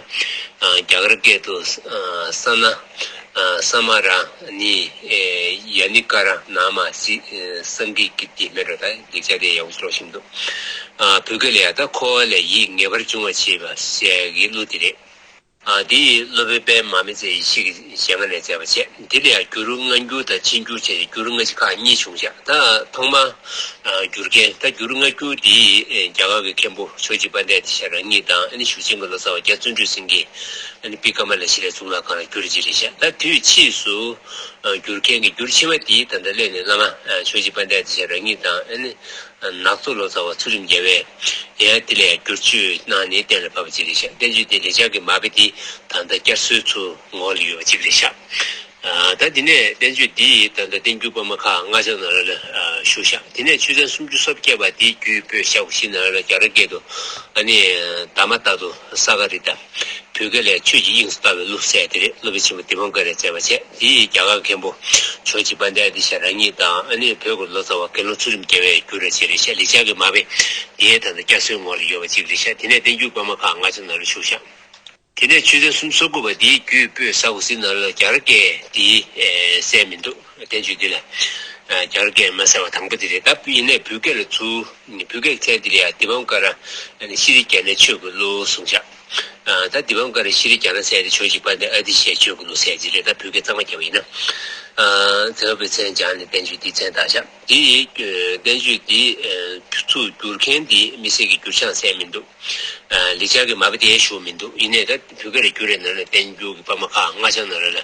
རྒྱ་གར་སྐད་དུ་ས་ན་ས་མ་ར་ནི་ཡ་ནི་ཀ་ར་ན་མ་སི་སང་གི་ཀི་ཏི་མེ་རོ་ད་ལེགས་སྦྱར་དེ་ཡག་པོ་ཀློག་བཞིན་འདུག་བོད་སྐད་ལ་ཡ་ད་འཁོར་བ་ལས་ཡིད་ངེས་པར་འབྱུང་བར་བྱེད་པ་ཟེར་གྱི་གླུ་དེ་རེད། ཨ། དེ་ཡི་སློབ་དཔོན་པད་མ་མི་བརྩེ་ཡེ་ཤེས་ཀྱི་ཞལ་སྔ་ནས་མཛད་པ་བྱས། འདི་ལ་ཡང་བསྒྱུར་སྔ་འགྱུར་དང་ཕྱི་འགྱུར་བྱས་ཏེ་བསྒྱུར་སྔ་ཕྱི་ཁག་གཉིས་བྱུང་བཞག་ད་ཐོག་མར་ཨ། བསྒྱུར་མཁན། ད་བསྒྱུར་སྔ་འགྱུར་འདི་རྒྱ་གར་གྱི་མཁན་པོ་ཇོ་བོ་རྗེ་དཔལ་ལྡན་ཨ་ཏི་ཤ་རང་ཉིད་དང་། ཨ་ནི་ཞུ་ཆེན་གྱི་ལོ་ཙཱ་བ་རྒྱ་བརྩོན་འགྲུས་སེང་གེས་ཨ་ནི་པི་ཀ་མ་ལ་ཤཱི་ལའི་གཙུག་ལག་ཁང་ལ་བསྒྱུར་བྱས་རེད་བཞག་ད་དུས་ཕྱིས་སུ་ཨ། བསྒྱུར་མཁན་གྱི་འགྱུར་ཆེ་བ་འདིས་ད་ལྟ་སླེབས་ནས་བླ་མ་ཨ། ཇོ་བོ་རྗེ་དཔལ་ལྡན་ཨ་ཏི་ཤ་རང་ཉིད་དང་། ཨ་ནི། ནག་ཚོ་ལོ་ཙཱ་བ་ཚུལ་ཁྲིམས་རྒྱལ་བས་ཡང་དེ་ལ་ཡང་བསྒྱུར་བཅོས་གནང་ནས་གཏན་ལ་ཕབ་པ་ཅིག་རེད་བཞག་བསྟན་བཅོས་དེ་ལེགས་སྦྱར་གྱི་མ་དཔེ་དེ་ད་ལྟ་བསྐྱར་གསོའི་ཚུལ་ངོ་ལ་ཡོད་པ་ཅིག་རེད་བཞག་ཨ། ད་དེ་ནས་བསྟན་བཅོས་འདི་ད་ལྟ་བསྟན་འགྱུར་པད་མ་ཁ་སྔགས་འཆང་ནཱ་རོ་ལ་ཨ། བཞུགས་བཞག་དེ་ནས་ཆོས་ཚན་སུམ་ཅུ་སོ་བརྒྱད་པ་འདི་རྒྱུད་པོད་ཞྭ་གོ་བཞི་ནང་ལ་རྒྱ་གར་སྐད་དུ་ཨ་ནི་དྷརྨ་ཏཱ་ཏུ་ས་ག་རི་ཏ། བོད་སྐད་ལ་ཆོས་ཀྱི་དབྱིངས་སུ་ལྟ་བའི་གླུ་ཟེར་དེ་རེད། སློབ་དཔོན་ཆེན་པོ་དི་པཾ་ཀ་རས་མཛད་པ་བྱས། དེ་ཡི་རྒྱ་གར་མཁན་པོ་ཇོ་བོ་རྗེ་དཔལ་ལྡན་ཨ་ཏི་ཤ་རང་ཉིད་དང་། ཨ་ནི་བོད་ཀྱི་ལོ་ཙཱ་བ་དགེ་སློང་ཚུལ་ཁྲིམས་རྒྱལ་བས་བསྒྱུར་བ་ཅིག་རེད་བཞག་ལེགས་སྦྱར་གྱི་མ་དཔེ་དེ་ད་ལྟ་བསྐྱར་གསོའི་ངོ་ལ་ཡོད་པ་ཅིག་རེད་བཞག་དེ་ནས་བསྟན་འགྱུར་པད་མ་ཁ་སྔགས་འཆང་ནཱ་རོ་བཞུགས་བཞག་དེ་ནས་ཆོས་ཚན་སུམ་ཅུ་སོ་དགུ་པ་འདིའི་རྒྱུད་པོད་ས་གོ་གསུམ་ནང་ལ་རྒྱ་གར་སྐད་འདི་གསལ་མི་འདུག་བསྟན་བཅོས་འདི་ལ་རྒྱ་གར་སྐད་མ་གསལ་བ་དང་པོ་དེ་རེད། ད་ཡིན་ནའི་བོད་སྐད་ལ་ཚུར། བོད་སྐད་ཚན་འདི་ལ་ཡང་དི་པཾ་ཀ་ར་ཤྲཱི་རྒྱ་ནའི་ཆོས་ཀྱི་གླུ་གསུངས་བཞག་ད་དི་པཾ་ཀ་ར་ཤྲཱི་རྒྱ་ན་ཟེར་དེ་ཇོ་བོ་རྗེ་དཔལ་ལྡན་ཨ་ཏི་ཤའི་ཆོས་ཀྱི་གླུ་ཟེར་གྱི་རེད། ད་བོད་སྐད་གཙང་མ་བརྒྱབ་པ་ཡིན་ན། ཨ། དེ་བས་མཚན་སྦྱར་ནས་བསྟན་བཅོས་འདི་མཚན་བཏགས་བཞག་དེ་ཡི་བསྟན་བཅོས་འདི་ཚུར་བསྒྱུར་མཁན་འདི་དམིགས་བསལ་གྱི་འགྱུར་བྱང་གསལ་མི་འདུག་ལེགས་སྦྱར་གྱི་མ་དཔེ་དེ་ཞུ་མི་འདུག་ཡིན་ནའི་ད་བོད་སྐད་ལ་བསྒྱུར་བའི་ནང་ལ་བསྟན་འགྱུར་གྱི་པད་མ་ཁ་སྔགས་འཆང་ནཱ་རོ་ལ་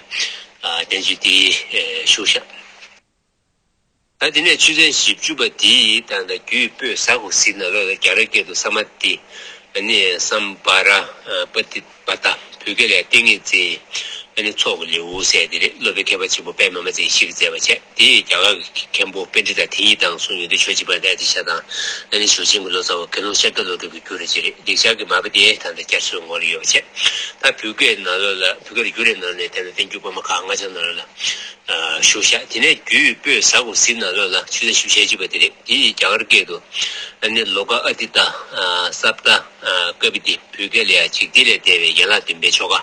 བསྟན་བཅོས་འདི་ཞུ་བཞག་ད་དེ་ནས་ཆོས་ཚན་བཞི་བཅུ་པ་འདི་ཡི་ད་ལྟ་རྒྱུད་པོད་ས་གོ་གསུམ་ནང་ལོགས་ལ་རྒྱ་གར་སྐད་དུ་ས་མ་ཏི། ཨ་ནི་སམ་བྷ་ར། པ་ཏི་པ་ཏ། བོད་སྐད་ལ་ཏིང་ངེ་འཛིན། ཨ་ནི་ཚོགས་ཀྱི་ལེའུ་ཟེར་དེ་རེད། སློབ་དཔོན་མཁས་པ་ཆེན་པོ་པད་མ་མི་བརྩེ་ཡེ་ཤེས་ཀྱིས་མཛད་པ་བྱས། དེ་ཡི་རྒྱ་གར་གྱི་མཁན་པོ་པཎྜི་ཏ་དེ་ཉིད་དང་གསུངས་ཡོད་དེ་ཇོ་བོ་རྗེ་དཔལ་ལྡན་ཨ་ཏི་ཤ་དང་། ཨ་ནི་ཞུ་ཆེན་གྱི་ལོ་ཙཱ་བ་དགེ་སློང་ཤཱཀྱ་བློ་གྲོས་ཀྱིས་བསྒྱུར་བ་ཅིག་རེད། ལེགས་སྦྱར་གྱི་མ་དཔེ་དེ་ད་ལྟ་བསྐྱར་གསོའི་ངོ་ལ་ཡོད་པ་བྱས། ད་བོད་སྐད་ནང་ལོགས་ལ་བོད་སྐད་ལ་བསྒྱུར་བའི་ནང་ནས་དེ་ལ་བསྟན་འགྱུར་པད་མ་ཁ་སྔགས་འཆང་ནང་ལོགས་ལ། ཞུ་བཞག་དེ་ནས་རྒྱུད་པོད་ཟ་ཁུ་ཟི་ནང་ལོགས་ལ་ཆོས་ཚན་བཞི་བཅུ་ཞེ་གཅིག་པ་དེ་རེད། དེ་ཡི་རྒྱ་གར་སྐད་དུ་ཨ་ནི་ལོ་ཀ་ཨ་ཏི་ཏ། སབ་ཏ། ཀ་པི་ཏི། བོད་སྐད་ལ་ཡང་འཇིག་རྟེན་ལས་འདས་པའི་ཡན་ལག་བདུན་པའི་ཆོ་ག་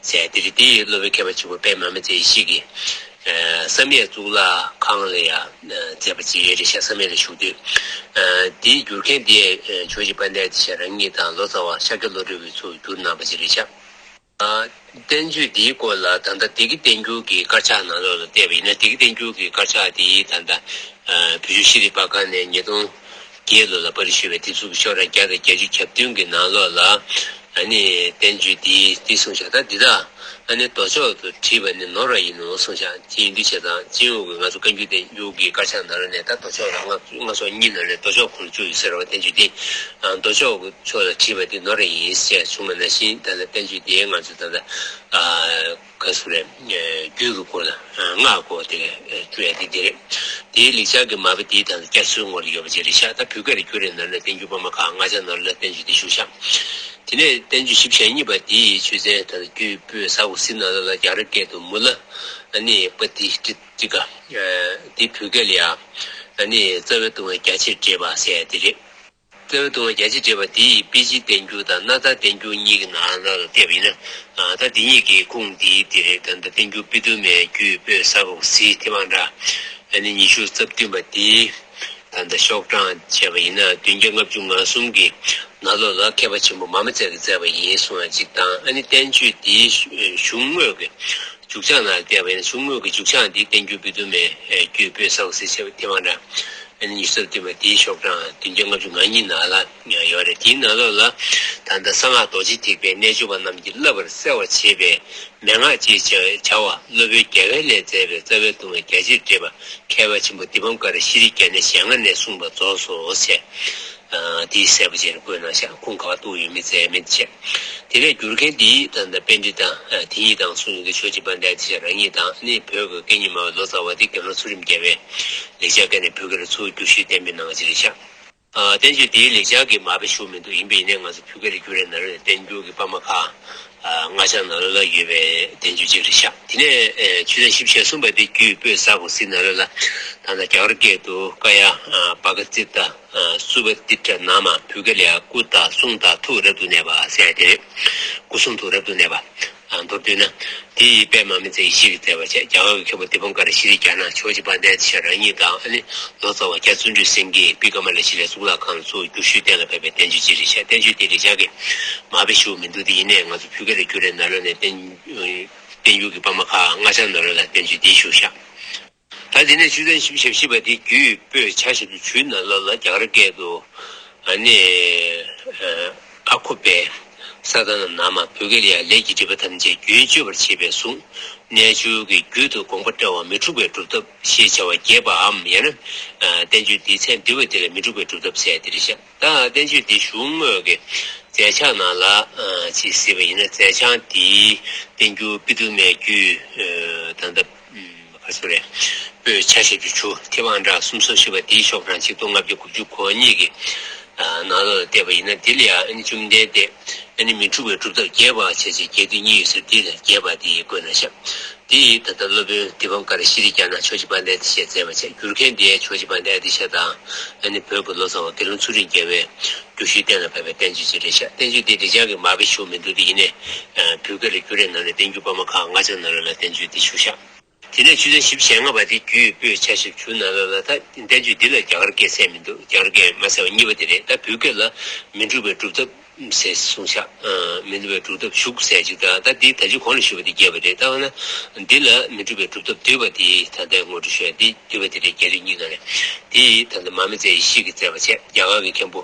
ཟེར་དེ་རེད། དེ་ཡི་སློབ་དཔོན་མཁས་པ་ཆེན་པོ་པད་མ་མི་བརྩེ་ཡེ་ཤེས་ཀྱིས་བསམ་ཡས་གཙུག་ལག་ཁང་ལ་ཡང་མཛད་པ་ཅིག་ཡོད་རེད་ཤག་བསམ་ཡས་ལ་བཞུགས་དུས། དེའི་བསྒྱུར་མཁན་དེ་ཇོ་བོ་རྗེ་དཔལ་ལྡན་ཨ་ཏི་ཤ་རང་ཉིད་དང་ལོ་ཙཱ་བ་ཤཱཀྱ་བློ་གྲོས་ཀྱིས་ཚུར་བསྒྱུར་གནང་བ་ཅིག་རེད་ཤག་བསྟན་བཅོས་འདིའི་སྐོར་ལ་ད་ལྟ་བདེ་སྐྱིད་བསྟན་འགྱུར་གྱི་དཀར་ཆག་ནང་ལོགས་ལ་བལྟས་པ་ཡིན་ན། བདེ་སྐྱིད་བསྟན་འགྱུར་གྱི་དཀར་ཆག་དེ་ད་ལྟ་བོད་གཞུང་ཤེས་རིག་པར་ཁང་ནས་ཉིས་སྟོང་བརྒྱད་ལོ་ལ་པར་ཞུས་པའི་དེབ་གཟུགས་ཀྱི་ཤོག་གྲངས་བརྒྱ་དང་བརྒྱད་ཅུ་གྱ་བདུན་གྱི་ནང་ལོགས་ལ་ཨ་ནི་བསྟན་བཅོས་འདི་འདི་གསུངས་བཞག་ད་འདི་དག་ཨ་ནི་མདོ་ཕྱོགས་སུ་བྲིས་པ་ནི་ནོར་བ་ཡིན་ནོ་གསུངས་བཞག་དེ་ཡིན་དུས་བྱས་ཙང་སྤྱི་ཡོངས་ཀྱི་ང་ཚོ་བཀའ་འགྱུར་བསྟན་འགྱུར་གྱི་དཀར་ཆག་ནང་ལོགས་ནས་ད་མདོ་ཕྱོགས་ལ་སྔགས་སྔགས་ཕྱོགས་གཉིས་ནང་ནས་མདོ་ཕྱོགས་ཁོ་ན་བཅུ་ཡོད་ཟེར་བ་བསྟན་བཅོས་འདི་མདོ་ཕྱོགས་ཀྱི་ཕྱོགས་ལ་བྲིས་པ་འདི་ནོར་བ་ཡིན་ཞེས་གསུངས་པ་ནང་བཞིན། ད་ལྟ་བསྟན་བཅོས་འདི་ང་ཚོས་ད་ལྟ་ཨ་ག་ཟེར་རེད། རྒྱུད་ཀྱི་སྐོར་ལ་སྔགས་སྐོར་དེ་བཅུ་ཡ་དེ་འདི་རེད། དེའི་ལེགས་སྦྱར་གྱི་མ་དཔེ་འདི་ད་ལྟ་བསྐྱར་གསོའི་ངོ་ལ་ཡོད་པ་ཅིག་རེད་ཤག་ད་བོད་སྐད་ལ་བསྒྱུར་བའི་ནང་ལ་བསྟན་འགྱུར་པད་མ་ཁ་སྔགས་འཆང་ནང་ལ་བསྟན་བཅོས་འདི་བཞུགས་ཤག་དེ་ནས་བསྟན་བཅོས་བཞི་བཅུ་ཞེ་གཉིས་པ་འདི་ཡི་ཆོས་ཚན་ད་ལྟ་རྒྱུད་པོད་ཟ་ཁུ་ཟི་ནང་ལ་རྒྱ་གར་སྐད་དུ་མུ་ལ་ཨ་ནི་པ་ཏི་ཏི་ཀ་འདི་བོད་སྐད་ལ་ཡང་ཨ་ནི་རྩ་བའི་ལྟུང་བ་རྒྱ་ཆེར་འགྲེལ་པ་ཟེར་དེ་རེད། རྩ་བའི་ལྟུང་བ་རྒྱ་ཆེར་འགྲེལ་པ་འདི་ཡི་པཎ་ཆེན་བསྟན་འགྱུར་དང་སྣར་ཐ་བསྟན་འགྱུར་གཉིས་ཀྱི་ནང་ལ་བལྟས་པ་ཡིན་ན། ད་འདི་གཉིས་ཀྱི་ཁུངས་འདི་འདི་རེད། ད་ལྟ་བསྟན་འགྱུར་པཎ་དུ་མའི་རྒྱུད་པོད་ཟ་ཁུ་ཟི་དེ་མ་འདྲ་ཨ་ནི་ཉི་ཤུ་རྩ་བདུན་པ་འདི་ད་ལྟ་ཤོག་གྲངས་བྱས་པ་ཡིན་ན་བདུན་བརྒྱ་ལྔ་བཅུ་ང་གསུམ་གྱི་ནང་ལོགས་ལ་མཁས་པ་ཆེན་པོ་མ་མ་ཙེ་གིས་མཛད་པ་ཡིན་གསུང་བ་གཅིག་དང་། ཨ་ནི་བསྟན་བཅོས་འདིའི་གཞུང་དངོས་ཀྱི་མཇུག་བྱང་ནང་བལྟས་པ་ཡིན་ན། གཞུང་དངོས་ཀྱི་མཇུག་བྱང་འདི་བསྟན་འགྱུར་པཎ་དུ་མའི་རྒྱུད་པོད་ཟ་ཁུ་ཟི་ཟེར་བ་དེ་མ་འདྲ་ཨ་ནི་ཉི་ཤུ་རྩ་བདུན་པ་དེའི་ཤོག་གྲངས་བདུན་བརྒྱ་ལྔ་བཅུ་ང་གཉིས་ནང་ལ་ཡོད་རེད། དེའི་ནང་ལོགས་ལ་ད་ལྟ་གསང་སྔགས་རྡོ་རྗེ་ཐེག་པའི་རྣལ་འབྱོར་པ་རྣམས་ཀྱིས་བསླབ་པར་གསལ་བར་བྱེད་པའི་མན་ངག་ཅེས་བྱ་བ་སློབ་དཔོན་རྒྱལ་བའི་ལྷས་མཛད་པའི་རྩ་བའི་ལྟུང་བ་རྒྱ་ཆེར་འགྲེལ་པ་མཁས་པ་ཆེན་པོ་དི་པཾ་ཀ་ར་ཤྲཱི་རྒྱ་ནའི་ཞལ་སྔ་ནས་གསུངས་པ་རྫོགས་སོ་ཟེར། དེའི་གསལ་པོ་བྱས་ནས་བཀོད་གནང་ཤག་ཁུངས་ག་པར་གཏུགས་ཡོད་མེད་བཙལ་མེད་བྱས། དེ་ནས་བསྒྱུར་མཁན་འདིས་ད་ལྟ་པཎྜི་ཏ་དེ་ཉིད་དང་གསུང་ཡོན་ཏན་ཇོ་བོ་རྗེ་དཔལ་ལྡན་ཨ་ཏི་ཤ་རང་ཉིད་དང་། ནི་བོད་ཀྱི་སྐད་གཉིས་སྨྲ་བའི་ལོ་ཙཱ་བ་དེ་དགེ་སློང་ཚུལ་ཁྲིམས་རྒྱལ་བས་ལེགས་སྦྱར་སྐད་ནས་བོད་སྐད་ལ་ཚུར་བསྒྱུར་ཞུས་གཏན་འབེབས་གནང་བ་ཅིག་རེད་ཤག་བསྟན་བཅོས་འདིའི་ལེགས་སྦྱར་གྱི་མར་པ་ཞུ་མི་འདུག་ཡིན་པས་ཡིན་ནའི་ང་ཚོ་བོད་སྐད་ལ་བསྒྱུར་བའི་ནང་ལ་བསྟན་འགྱུར་གྱི་པར་མ་ཁག་ལྔ་ཆ་ནང་ལ་ཡོད་པའི་བསྟན་བཅོས་གཅིག་རེད་ཤག་དེ་ནས་ཆོས་ཚན་བཞི་བཅུ་ཞེ་གསུམ་པ་དེ་རྒྱུད་པོད་ས་གོ་སི་ནང་ལ་ལ་ད་ལྟ་རྒྱ་གར་སྐད་དུ་ཀ་ཡ་བ་ག་ཙི་ཏ་སུ་བ་ཏི་ཏྲ་ན་མ། བོད་སྐད་ལ་ཡང་སྐུ་དང་གསུང་དང་ཐུགས་རབ་ཏུ་གནས་པ་ཟེར་ཡ་དེ་རེད། སྐུ་གསུང་ཐུགས་རབ་ཏུ་གནས་པ། མདོར་བསྡུས་ན། དེ་ཡི་དཔལ་མ་མི་ཚེ་ཡི་ཤེས་ཀྱིས་མཛད་པ་བྱས། རྒྱ་གར་གྱི་མཁན་པོ་དི་པང་ཀ་ར་ཤྲི་རྒྱ་ན་ཇོ་བོ་རྗེ་དཔལ་ལྡན་ཨ་ཏི་ཤ་རང་ཉིད་དང་ཨ་ནི་ལོ་ཙཱ་བ་རྒྱ་བརྩོན་འགྲུས་སེང་གེ་པི་ཀ་མ་ལ་ཤི་ལའི་གཙུག་ལག་ཁང་ཚུར་བསྒྱུར་ཞུས་གཏན་ལ་ཕབ་པའི་བསྟན་བཅོས་ཅིག་རེད་ཤག་བསྟན་བཅོས་དེ་ལེགས་སྦྱར་གྱི་མར་པ་ཞུ་མི་འདུག་དེ་ཡིན་ནའི་ང་ཚོ་བོད་སྐད་ལ་བསྒྱུར་བའི་ནང་ལོགས་ནས་བསྟན་བསྟན་འགྱུར་གྱི་པར་མ་ཁག་ལྔ་ཆ་ནང་ལོགས་ལ་བསྟན་བཅོས་འདི་བཞུགས་ཤག་ད་དེ་ནས་ཆོས་ཚན་བཞི་བཅུ་ཞེ་བཞི་པ་དེ་རྒྱུད་པོད་ཆ་བཞི་བཅུ་ཞེ་བཅུ་ནང་ལོགས་ལ་རྒྱ་གར་སྐད་དུ་ཨ་ནི་ཨ་ཁུ་པེ་ས་ཏ་ན་ན་མ། བོད་སྐད་ལ་ཡང་ལས་ཀྱི་སྒྲིབ་པ་ཐམས་ཅད་རྒྱུན་གཅོད་པར་བྱེད་པའི་གཟུངས། རྣལ་འབྱོར་གྱི་རྒྱུད་དུ་དགོངས་པ་བཀྲལ་བ་མི་འཁྲུགས་པའི་སྒྲུབ་ཐབས་ཞེས་བྱ་བ་རྒྱས་པའམ། ཡང་ན་བསྟན་བཅོས་འདིའི་མཚན་བསྡུས་པ་དེ་ལ་མི་འཁྲུགས་པའི་སྒྲུབ་ཐབས་ཟེར་དེ་རེད་ཤག་ད་བསྟན་བཅོས་འདི་གཞུང་དངོས་ཀྱི་མཛད་བྱ་ནང་ལ་ཅིག་གཟིགས་པ་ཡིན་ན། མཛད་བྱ་འདིའི་བསྟན་འགྱུར་པི་ཏུ་མའི་རྒྱུད་ད་ལྟ་ག་ཚོད་རེད། པོད་ཆ་བཞི་བཅུ་ཞེ་བཅུ་ཐེ་བང་ཌ་སུམ་སོ་བཞི་པ་དེའི་ཤོག་གྲངས་ཆིག་སྟོང་ལྔ་བརྒྱ་དགུ་བཅུ་གོ་གཉིས་ཀྱི་ནང་ལོགས་ལ་བལྟས་པ་ཡིན་ན། འདི་ལ་ཡང་ཨ་ནི་བཅོམ་ལྡན་འདས་ཨ་ནི་མི་འཁྲུགས་པའི་སྒྲུབ་ཐབས་རྒྱས་པ་བྱས་ཅིང་རྒྱས་བསྡུས་གཉིས་ཡོད་ཟེར། འདི་ལ་རྒྱས་པ་དེ་བཀོད་གནང་ཤག་འདི་ད་ལྟ་སློབ་དཔོན་དི་པང་ཀ་ར་ཤྲི་རྒྱ་ན་ཇོ་བོ་རྗེ་དཔལ་ལྡན་ཨ་ཏི་ཤས་མཛད་པ་བྱས། བསྒྱུར་མཁན་དེ་ཇོ་བོ་རྗེ་དཔལ་ལྡན་ཨ་ཏི་ཤ་དང་ཨ་ནི་བོད་ཀྱི་ལོ་ཙཱ་བ་དགེ་སློང་ཚུལ་ཁྲིམས་རྒྱལ་བའི་བསྒྱུར་ཞུས་གཏན་ལ་ཕབ་པའི་བསྟན་བཅོས་ཅིག་རེད་ཤག་བསྟན་བཅོས་འདི་ལེགས་སྦྱར་གྱི་མར་པ་ཞུ་མི་འདུག་དེ་ཡིན་ནའི་བོད་སྐད་ལ་བསྒྱུར་བའི་ནང་ལ་བསྟན་འགྱུར་པར་མ་ཁག་ལྔ་ཆ་ནང་ལོགས་ལ་བསྟན་བཅོས་འདི་བཞུགས་ཤག་དེ་ནས་ཆོས་ཚན་བཞི་བཅུ་ཞེ་ལྔ་པ་དེ་རྒྱུད་པོད་ཆ་བཞི་བཅུ་ཞེ་བཅུ་ནང་ལོགས་ལ་ད་བསྟན་བཅོས་འདི་ལ་རྒྱ་གར་སྐད་གསལ་མི་འདུག་རྒྱ་གར་སྐད་མ་གསལ་བ་གཉིས་པ་དེ་རེད། ད་བོད་སྐད་ལ་མི་འཁྲུགས་པའི་སྒྲུབ་ཐབས་ཟེར་གསུངས་ཤག་མི་འཁྲུགས་པའི་སྒྲུབ་ཐབས་བཞུགས་ཟེར་ཅིག་དང་། ད་འདི་ད་ཅི་གོང་ལ་ཞུས་པ་དེ་རྒྱས་པ་རེད། ད་འོ་ན་འདི་ལ་མི་འཁྲུགས་པའི་སྒྲུབ་ཐབས་བསྡུས་པ་དེ་ད་ལྟའི་ངོ་སྤྲོད་ཞུ་ཡ་འདི་བསྡུས་པ་དེ་རེད། རྒྱ་རིགས་གཉིས་ནང་ནས་དེ་ད་ལྟ་མར་མི་ཚེ་ཡི་ཤེས་ཀྱིས་མཛད་པ་བྱས། རྒྱ་གར་གྱི་མཁན་པོ་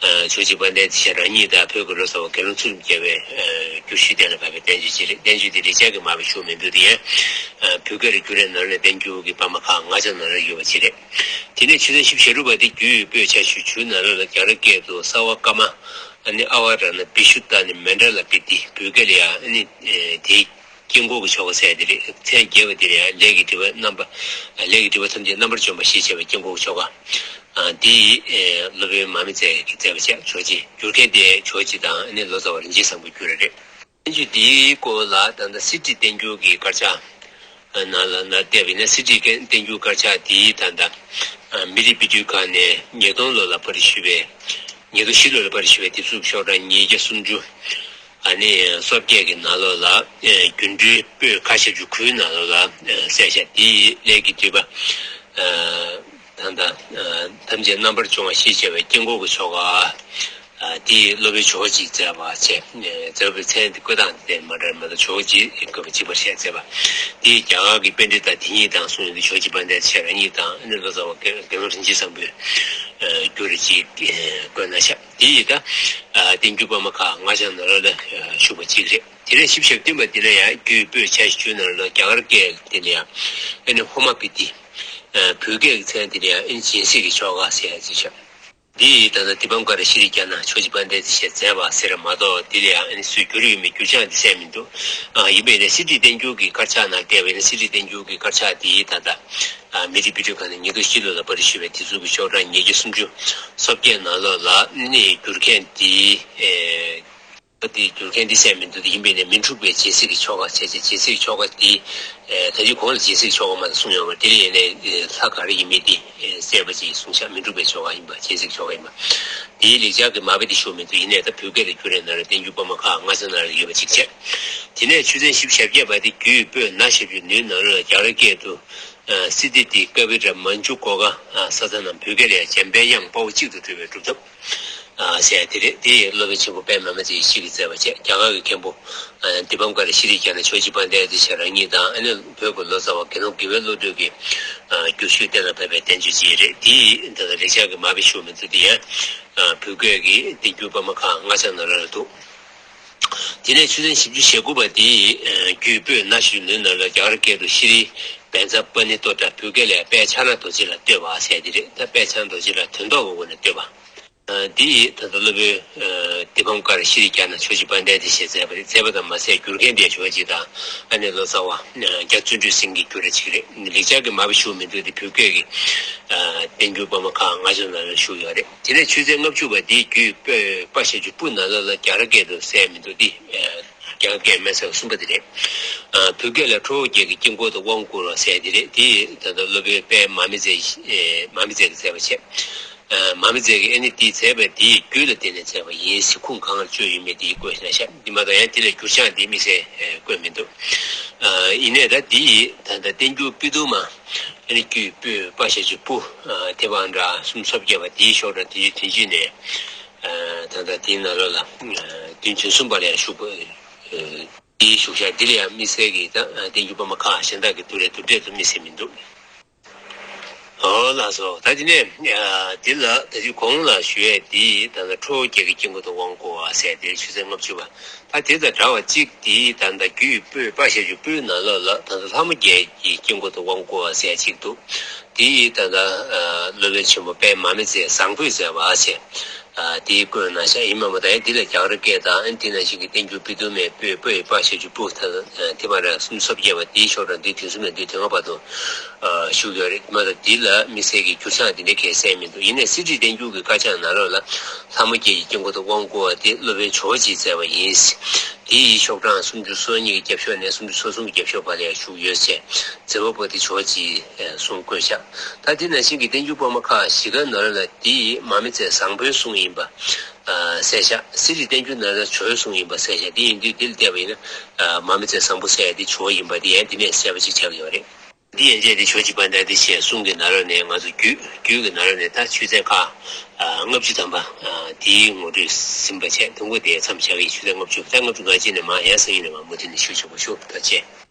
ཇོ་བོ་རྗེ་དཔལ་ལྡན་ཨ་ཏི་ཤ་རང་ཉིད་དང་བོད་ཀྱི་ལོ་ཙཱ་བ་དགེ་སློང་ཚུལ་ཁྲིམས་རྒྱལ་བའི་བསྒྱུར་ཞུས་གཏན་ལ་ཕབ་པའི་བསྟན་བཅོས་ཅིག་རེད། བསྟན་བཅོས་འདི་ལེགས་སྦྱར་གྱི་མར་པ་ཞུ་མི་འདུག་དེ་ཡང་བོད་སྐད་ལ་བསྒྱུར་བའི་ནང་ལ་བསྟན་འགྱུར་གྱི་པར་མ་ཁག་ལྔ་ཆ་ནང་ལ་ཡོད་པ་ཅིག་རེད། དེ་ནས་ཆོས་ཚན་བཞི་བཅུ་ཞེ་དྲུག་པ་དེ་རྒྱུད་པོད་ཆ་བཞི་བཅུ་ཞེ་བཅུ་ནང་ལོགས་ལ་རྒྱ་གར་སྐད་དུ་སརྦ་ཀ་མ། ཨ་ནི་ཨ་ཝ་ར་ཎ་བི་ཤུ་ཏ་ནི་མཎྜ་ལ་པི་ཏི། བོད་སྐད་ལ་ཡང་ཨ་ནི་དེའི་དཀྱིལ་འཁོར་གྱི་ཆོ་ག་ཟེར་དེ་རེད། མཚན་རྒྱས་པ་དེ་ལ་ཡང་ལས་ཀྱི་སྒྲིབ་པ་རྣམ་པ། ལས་ཀྱི་སྒྲིབ་པ་ཐམས་ཅད་རྣམ་པར་འཇོམས་པ་ཞེས་བྱ་བའི་དཀྱིལ་འཁོར་གྱི་ཆོ་ག་འདི་སློབ་དཔོན་མར་མི་ཚེ་ཡིས་མཛད་པ་བྱས། ཇོ་བོ་རྗེ། བསྒྱུར་མཁན་དེ་ཇོ་བོ་རྗེ་དང་ཨ་ནི་ལོ་ཙཱ་བ་རིན་ཆེན་བཟང་པོས་བསྒྱུར་བ་རེད། བསྟན་བཅོས་འདིའི་སྐོར་ལ་ད་ལྟ་གསེར་བྲིས་བསྟན་འགྱུར་གྱི་དཀར་ཆག་ནང་ལ་ན་བལྟས་པ་ཡིན་ན། གསེར་བྲིས་བསྟན་འགྱུར་དཀར་ཆག་འདིའི་ད་ལྟ་མི་རིགས་དཔེ་སྐྲུན་ཁང་ནས་ཉིས་སྟོང་ལོ་ལ་པར་ཞུས་པའི། ཉིས་སྟོང་བཞི་ལོ་ལ་པར་ཞུས་པའི་དེབ་གཟུགས་ཤོག་གྲངས་ཉིས་བརྒྱ་སུམ་ཅུ། ཨ་ནི་སོ་བརྒྱད་ཀྱི་ནང་ལོགས་ལ་རྒྱུད་འགྲེལ་པོད་ཁ་ཞེ་བཅུ་དགུའི་ནང་ལོགས་ལ་གསལ་བཤད་འདིའི་ལས་ཀྱི་སྒྲིབ་པ། ད་ལྟ་ཐམས་ཅད་རྣམ་པར་སྦྱོང་བ་ཞེས་བྱ་བའི་དཀྱིལ་འཁོར་གྱི་ཆོ་ག། དེའི་སློབ་དཔོན་ཇོ་བོ་རྗེས་མཛད་པ་བྱས། མཛད་པའི་མཚན་དེ་བཀོད་སྟངས་དེ་མ་འདྲ་མ་གཏོགས་ཇོ་བོ་རྗེས་བཀོད་པ་གཅིག་པར་བཤད་མཛད་པ། དེའི་རྒྱ་གར་གྱི་པཎྜི་ཏ་དེ་ཉིད་དང་གསུངས་ཡོད་དུས། ཇོ་བོ་རྗེ་དཔལ་ལྡན་ཨ་ཏི་ཤ་རང་ཉིད་དང་ཨ་ནི་ལོ་ཙཱ་བ་དགེ་སློང་རིན་ཆེན་བཟང་པོས་བསྒྱུར་ཅིག་བཀོད་གནང་ཤག་དེ་ཡིས་ད་བསྟན་འགྱུར་པར་མ་ཁག་ལྔ་ཆ་ནང་ལོགས་ལ་བཞུགས་པ་གཅིག་རེད། དེ་ནས་བཞི་བཅུ་ཞེ་བདུན་པ་དེ་ལ་ཡང་རྒྱུད་པོད་ཆ་བཞི་བཅུ་ནང་ལ་རྒྱ་གར་སྐད་དེ་ལ་ཡང་ཨ་ནི་ཧོ་མ་པི་ཏི། བོད་སྐད་ཀྱི་མཚན་དེ་ལ་ཡང་ཨ་ནི་སྦྱིན་སྲེག་གི་ཆོ་ག་ཟེར་ཡ་ཅིག་ཤག་འདི་ཡིས་ད་ལྟ་དི་པང་ཀ་ར་ཤྲི་རྒྱ་ན་ཇོ་བོ་རྗེ་དཔལ་ལྡན་ཨ་ཏི་ཤས་མཛད་པ་ཟེར་མ་གཏོགས། འདི་ལ་ཡང་ཨ་ནི་སུས་བསྒྱུར་ཡོད་མེད་འགྱུར་བྱང་འདི་གསལ་མི་འདུག་ཨ་ཡིན་པས་ན་གསེར་བྲིས་བསྟན་འགྱུར་གྱི་དཀར་ཆག་ནང་བལྟས་པས་ན། གསེར་བྲིས་བསྟན་འགྱུར་གྱི་དཀར་ཆག་འདི་ད་ལྟ་མི་རིགས་དཔེ་སྐྲུན་ཁང་ནས་ཉིས་སྟོང་བཞི་ལོ་ལ་པར་ཞུས་པའི་དེབ་གཟུགས་ཀྱི་ཤོག་གྲངས་ཉིས་བརྒྱ་སུམ་ཅུ། སོ་བརྒྱད་ནང་ལོགས་ལ་ནི་བསྒྱུར་མཁན་འདི། ཨ་དེ་བསྒྱུར་མཁན་འདི་གསལ་མི་འདུག་དེ་ཡིན་པས་ན་མི་འཁྲུགས་པའི་སྦྱིན་སྲེག་གི་ཆོ་ག་བྱས་ཏེ། སྦྱིན་སྲེག་ཆོ་ག་འདི་ད་ཅི་གོང་ལ་སྦྱིན་སྲེག་ཆོ་ག་མ་གསུངས་ཡོད་པ་དེ་ལ་ཡིན་ནའི་ལྷ་ག་རེ་ཡིན་མིན་འདི་གསལ་པོ་ཅིག་གསུངས་ཤག་མི་འཁྲུགས་པའི་ཆོ་ག་ཡིན་པ། སྦྱིན་སྲེག་ཆོ་ག་ཡིན་པ། དེའི་ལེགས་སྦྱར་གྱི་མར་པ་དེ་ཞུ་མི་འདུག་ཡིན་ནའི་ད་བོད་སྐད་ལ་བསྒྱུར་བའི་ནང་ལ་བསྟན་འགྱུར་པར་མ་ཁག་ལྔ་ཆ་ནང་ལ་ཡོད་པ་གཅིག་བྱས། དེ་ནས་ཆོས་ཚན་བཞི་བཅུ་ཞེ་བརྒྱད་པ་དེ་རྒྱུད་པོད་ན་ཞེ་བཅུ་བདུན་ནང་ལ་རྒྱ་གར་སྐད་དུ་སི་ཏི་ཏི་ཀ་བི་ར་མཉྫུ་ཀོ་ག་ས་ཏ་ན། བོད་སྐད་ལ་ཡང་འཇམ་པའི་དབྱངས་དཔའ་བོ་གཅིག་ཏུ་གྲོལ་བའི་སྒྲུབ་ཐབས། ཨ་ཟེར་དེ་རེད། དེ་ཡི་སློབ་དཔོན་ཆེན་པོ་པདྨ་མི་ཚེ་ཡིས་ཤེས་ཀྱིས་མཛད་པ་བྱས། རྒྱ་གར་གྱི་མཁན་པོ་ཨ་དི་པཾ་ཀ་ར་ཤྲི་རྒྱ་ན་ཇོ་བོ་རྗེ་དཔལ་ལྡན་ཨ་ཏི་ཤ་རང་ཉིད་དང་། ཨ་ནི་བོད་ཀྱི་ལོ་ཙཱ་བ་དགེ་སློང་དགེ་བའི་བློ་གྲོས་ཀྱིས་ཨ་བསྒྱུར་ཞུས་གཏན་ལ་ཕབ་པའི་བསྟན་བཅོས་ཅིག་རེད། དེ་ཡི་ད་ལྟ་ལེགས་སྦྱར་གྱི་མར་པ་ཞུ་མི་འདུག་དེ་ཡང་ཨ་བོད་སྐད་ཀྱི་བསྟན་འགྱུར་པར་མ་ཁག་ལྔ་ཆ་ནང་ལ་འདུག་དེ་ནས་ཆོས་ཚན་བཞི་བཅུ་ཞེ་དགུ་པ་དེ་ཡི་ཨ་རྒྱུད་པོད་ན་ཞེ་བདུན་ནང་ལ་རྒྱ་གར་སྐད་དུ་ཤྲཱི་བཛྲ་པཱ་ཎི་སྟོ་ཏྲ། བོད་སྐད་ལ་དཔལ་ཕྱག་ན་རྡོ་རྗེ་ལ་བསྟོད་པ་ཟེར་དེ་རེད། ད་དཔལ་ཕྱག་ན་རྡོ་རྗེ་ལ་དོན་རྟོགས་ཀྱི་སྒོ་ནས་བསྟོད་པ། འདི་ཡིས་ད་ལྟ་སློབ་དཔོན་དི་ཕང་ཀར་ཤྲཱི་ཛྙཱ་ན་ཇོ་ཇི་པཎྜི་ཏ་ཞེས་མཛད་པ་རེད། མཛད་པ་དང་མ་ཟད་བསྒྱུར་མཁན་དེ་ཇོ་བོ་རྗེ་དང་ཨ་ནེ་ལོ་ཙཱ་བ་རྒྱ་བརྩོན་འགྲུས་སེང་གེས་བསྒྱུར་བ་ཅིག་རེད། ལེགས་སྦྱར་གྱི་མ་པ་ཞུ་མི་འདུག་དེ་བོད་སྐད་ཀྱི་བསྟན་འགྱུར་དཔར་མ་ཁག་ལྔ་བཅུ་ནང་ལ་ཞུགས་ཡོད་རེད། དེ་ནས་ཆོས་ཚན་ལྔ་བཅུ་པ་འདིའི་རྒྱུད་པོད་པ་ཞབས་ཀྱུ་པུ་ནང་ལོགས་ལ་རྒྱ་གར་སྐད་དུ་གསལ་མི་འདུག་འདི་རྒྱ་གར་སྐད་མེད་ས་གསུམ་པ་དེ་རེད། བོད་སྐད་ལ་ཁྲོ་བོ་བརྒྱད་ཀྱི་དཀྱིལ་འཁོར་དུ་དབང་བསྐུར་བ་ཟེར་དེ་རེད། དེ་ད་ལྟ་སློབ་དཔོན་དཔལ་མ་མི་ཚེ་མ་མི་ཚེ་གིས་མཛད་པ་བྱས། མ་མི་ཚེ་གིས་ཨ་ནི་དེ་མཛད་པ་དེའི་རྒྱུད་ལ་བརྟེན་ནས་མཛད་པ་ཡིན་ཟེར་ཁུངས་གང་ལ་བཅོལ་ཡོད་མེད་དེ་བཀོད་ན་ཤག་འདི་མ་གཏོགས་ཡང་དེ་ལ་འགྱུར་བྱང་དེ་དམིགས་བསལ་བཀོད་མི་འདུག་ཡིན་ནའི་ད་འདི་ཡིས་ད་ལྟ་བསྟན་འགྱུར་པོད་དུ་མ་ཨ་ནི་རྒྱུད་པོད་པ་ཞབས་ཀྱུ་པུ་ཐེ་བ་འདྲ་སུམ་ཅུ་སོ་བརྒྱད་པ་དེའི་ཤོག་གྲངས་དེའི་དོན་བརྒྱུད་ནས་ད་ལྟ་དེའི་ནང་ལོགས་ལ་བདུན་ཚན་གསུམ་པ་ལ་ཡང་ཞུགས་པ། དེའི་བཞུགས་ཤག་འདི་ལ་ཡང་དམིགས་བསལ་གྱི་ད་བསྟན་འགྱུར་དཔར་མ་ཁག་གཞན་དག་གི་དུས་རེ་དུ་འགྲེལ་དུ་དམིགས་བསལ་མི་འདུག་འོ་ལགས་སོ། ད་དེ་ནས་འདི་ལ་ད་དེ་གོང་ལ་ཞུ་ཡས་འདི་ད་ལྟ་ཁྲོ་བོ་བརྒྱད་ཀྱི་དཀྱིལ་འཁོར་དུ་དབང་བསྐུར་བ་ཟེར་དེ་ཆོས་ཚན་ལྔ་བཅུ་པ། ད་དེ་དང་འདྲ་བ་གཅིག་འདི་ད་ལྟ་རྒྱུད་པོད་པ་ཞབས་ཀྱུ་པུའི་ནང་ལོགས་ལ་ད་ལྟ་ལྷ་མོ་བརྒྱད་ཀྱི་དཀྱིལ་འཁོར་དུ་དབང་བསྐུར་བ་ཟེར་གཅིག་འདུག་འདི་ད་ལྟ་སློབ་དཔོན་ཆེན་པོ་དཔལ་མ་མི་ཚེ་བཟང་པོས་མཛད་པ་ཟེར། དེའི་སྐོར་ན་ཤ་ཡིན་མ་མ་ད་ཡང་འདི་ལ་རྒྱ་གར་སྐད་དང་ཨན་དེ་ནང་བཞིན་གྱི་བསྟན་འགྱུར་པོད་དུ་མའི་པོད་པོ་ཡི་པ་ཞབས་ཀྱུ་པུ་ད་དེ་མ་ར་སུམ་ཅུ་སོ་བརྒྱད་པ་འདིའི་ཤོག་གྲངས་འདི་དུས་གསུམ་ནས་འདི་དོན་ལྔ་བར་དུ་བཞུགས་ཡོད་རེད། མ་ད་འདི་ལ་དམིགས་བསལ་གྱི་འགྱུར་བྱང་འདི་འདྲའི་གལ་གསལ་མི་འདུག་ཡིན་ནའི་གསེར་བྲིས་བསྟན་འགྱུར་གྱི་དཀར་ཆག་ནང་ལོགས་ལ་ལྷ་མོ་བརྒྱད་ཀྱི་དཀྱིལ་འཁོར་དུ་དབང་བསྐུར་བ་དེ་སློབ་དཔོན་ཇོ་བོ་རྗེས་མཛད་པ་ཡིན། དེ་ཡི་ཤོག་གྲངས་སུམ་ཅུ་སོ་གཉིས་ཀྱི་རྒྱབ་ཤོག་ནས་སུམ་ཅུ་སོ་གསུམ་གྱི་རྒྱབ་ཤོག་བར་ལ་ཡང་བཞུགས་ཡོད་ཅེས་མཛད་པ་པོ་དེ་ཇོ་བོ་རྗེས་གསུང་བཀོད་བཞག་ད་དེ་ནང་བཞིན་གྱི་བསྟན་འགྱུར་དཔར་མ་ཁག་བཞི་ཀ་ནང་ལ་དེ་ཡིས་མ་མི་ཚེ་བཟང་པོའི་གསུང་ཡིན་པ་གསལ་བཞག་གསེར་བྲིས་བསྟན་འགྱུར་ནང་ལ་ཇོ་བོའི་གསུང་ཡིན་པ་གསལ་བཞག་འདི་ཡིན་དུས་འདི་ལ་བལྟས་པ་ཡིན་ན་མ་མི་ཚེ་བཟང་པོ་གསལ་ཡ་འདི་ཇོ་བོ་ཡིན་པ་འདི་ཡང་འདི་ནས་གསལ་པོ་ཅིག་ཆགས་ཀྱི་ཡོད་རེད། འདི་ཡན་ཆད་དེ་ཇོ་བོ་རྗེ་དཔལ་ལྡན་འདས་ཞེས་གསུང་གི་ནང་ལོགས་ནས་ང་ཚོ་རྒྱུད་རྒྱུད་ཀྱི་ནང་ལོགས་ནས་ད་ཆོས་ཚན་ཁག་ལྔ་བཅུ་ཐམ་པ་དེའི་ངོ་སྤྲོད་ཟིན་པ་བྱས། དུམ་བུ་དེ་མཚམས་བཞག་གི་ཆོས་ཚན་ལྔ་བཅུ་ད་ལྔ་བཅུ་ང་གཅིག་ནས་མ་ཡང་སང་ཉིན་ནས་མ་མུ་མཐུད་ནས་ཞུ་ཆོག་པ་ཞུ། ཐུགས་རྗེ་ཆེ།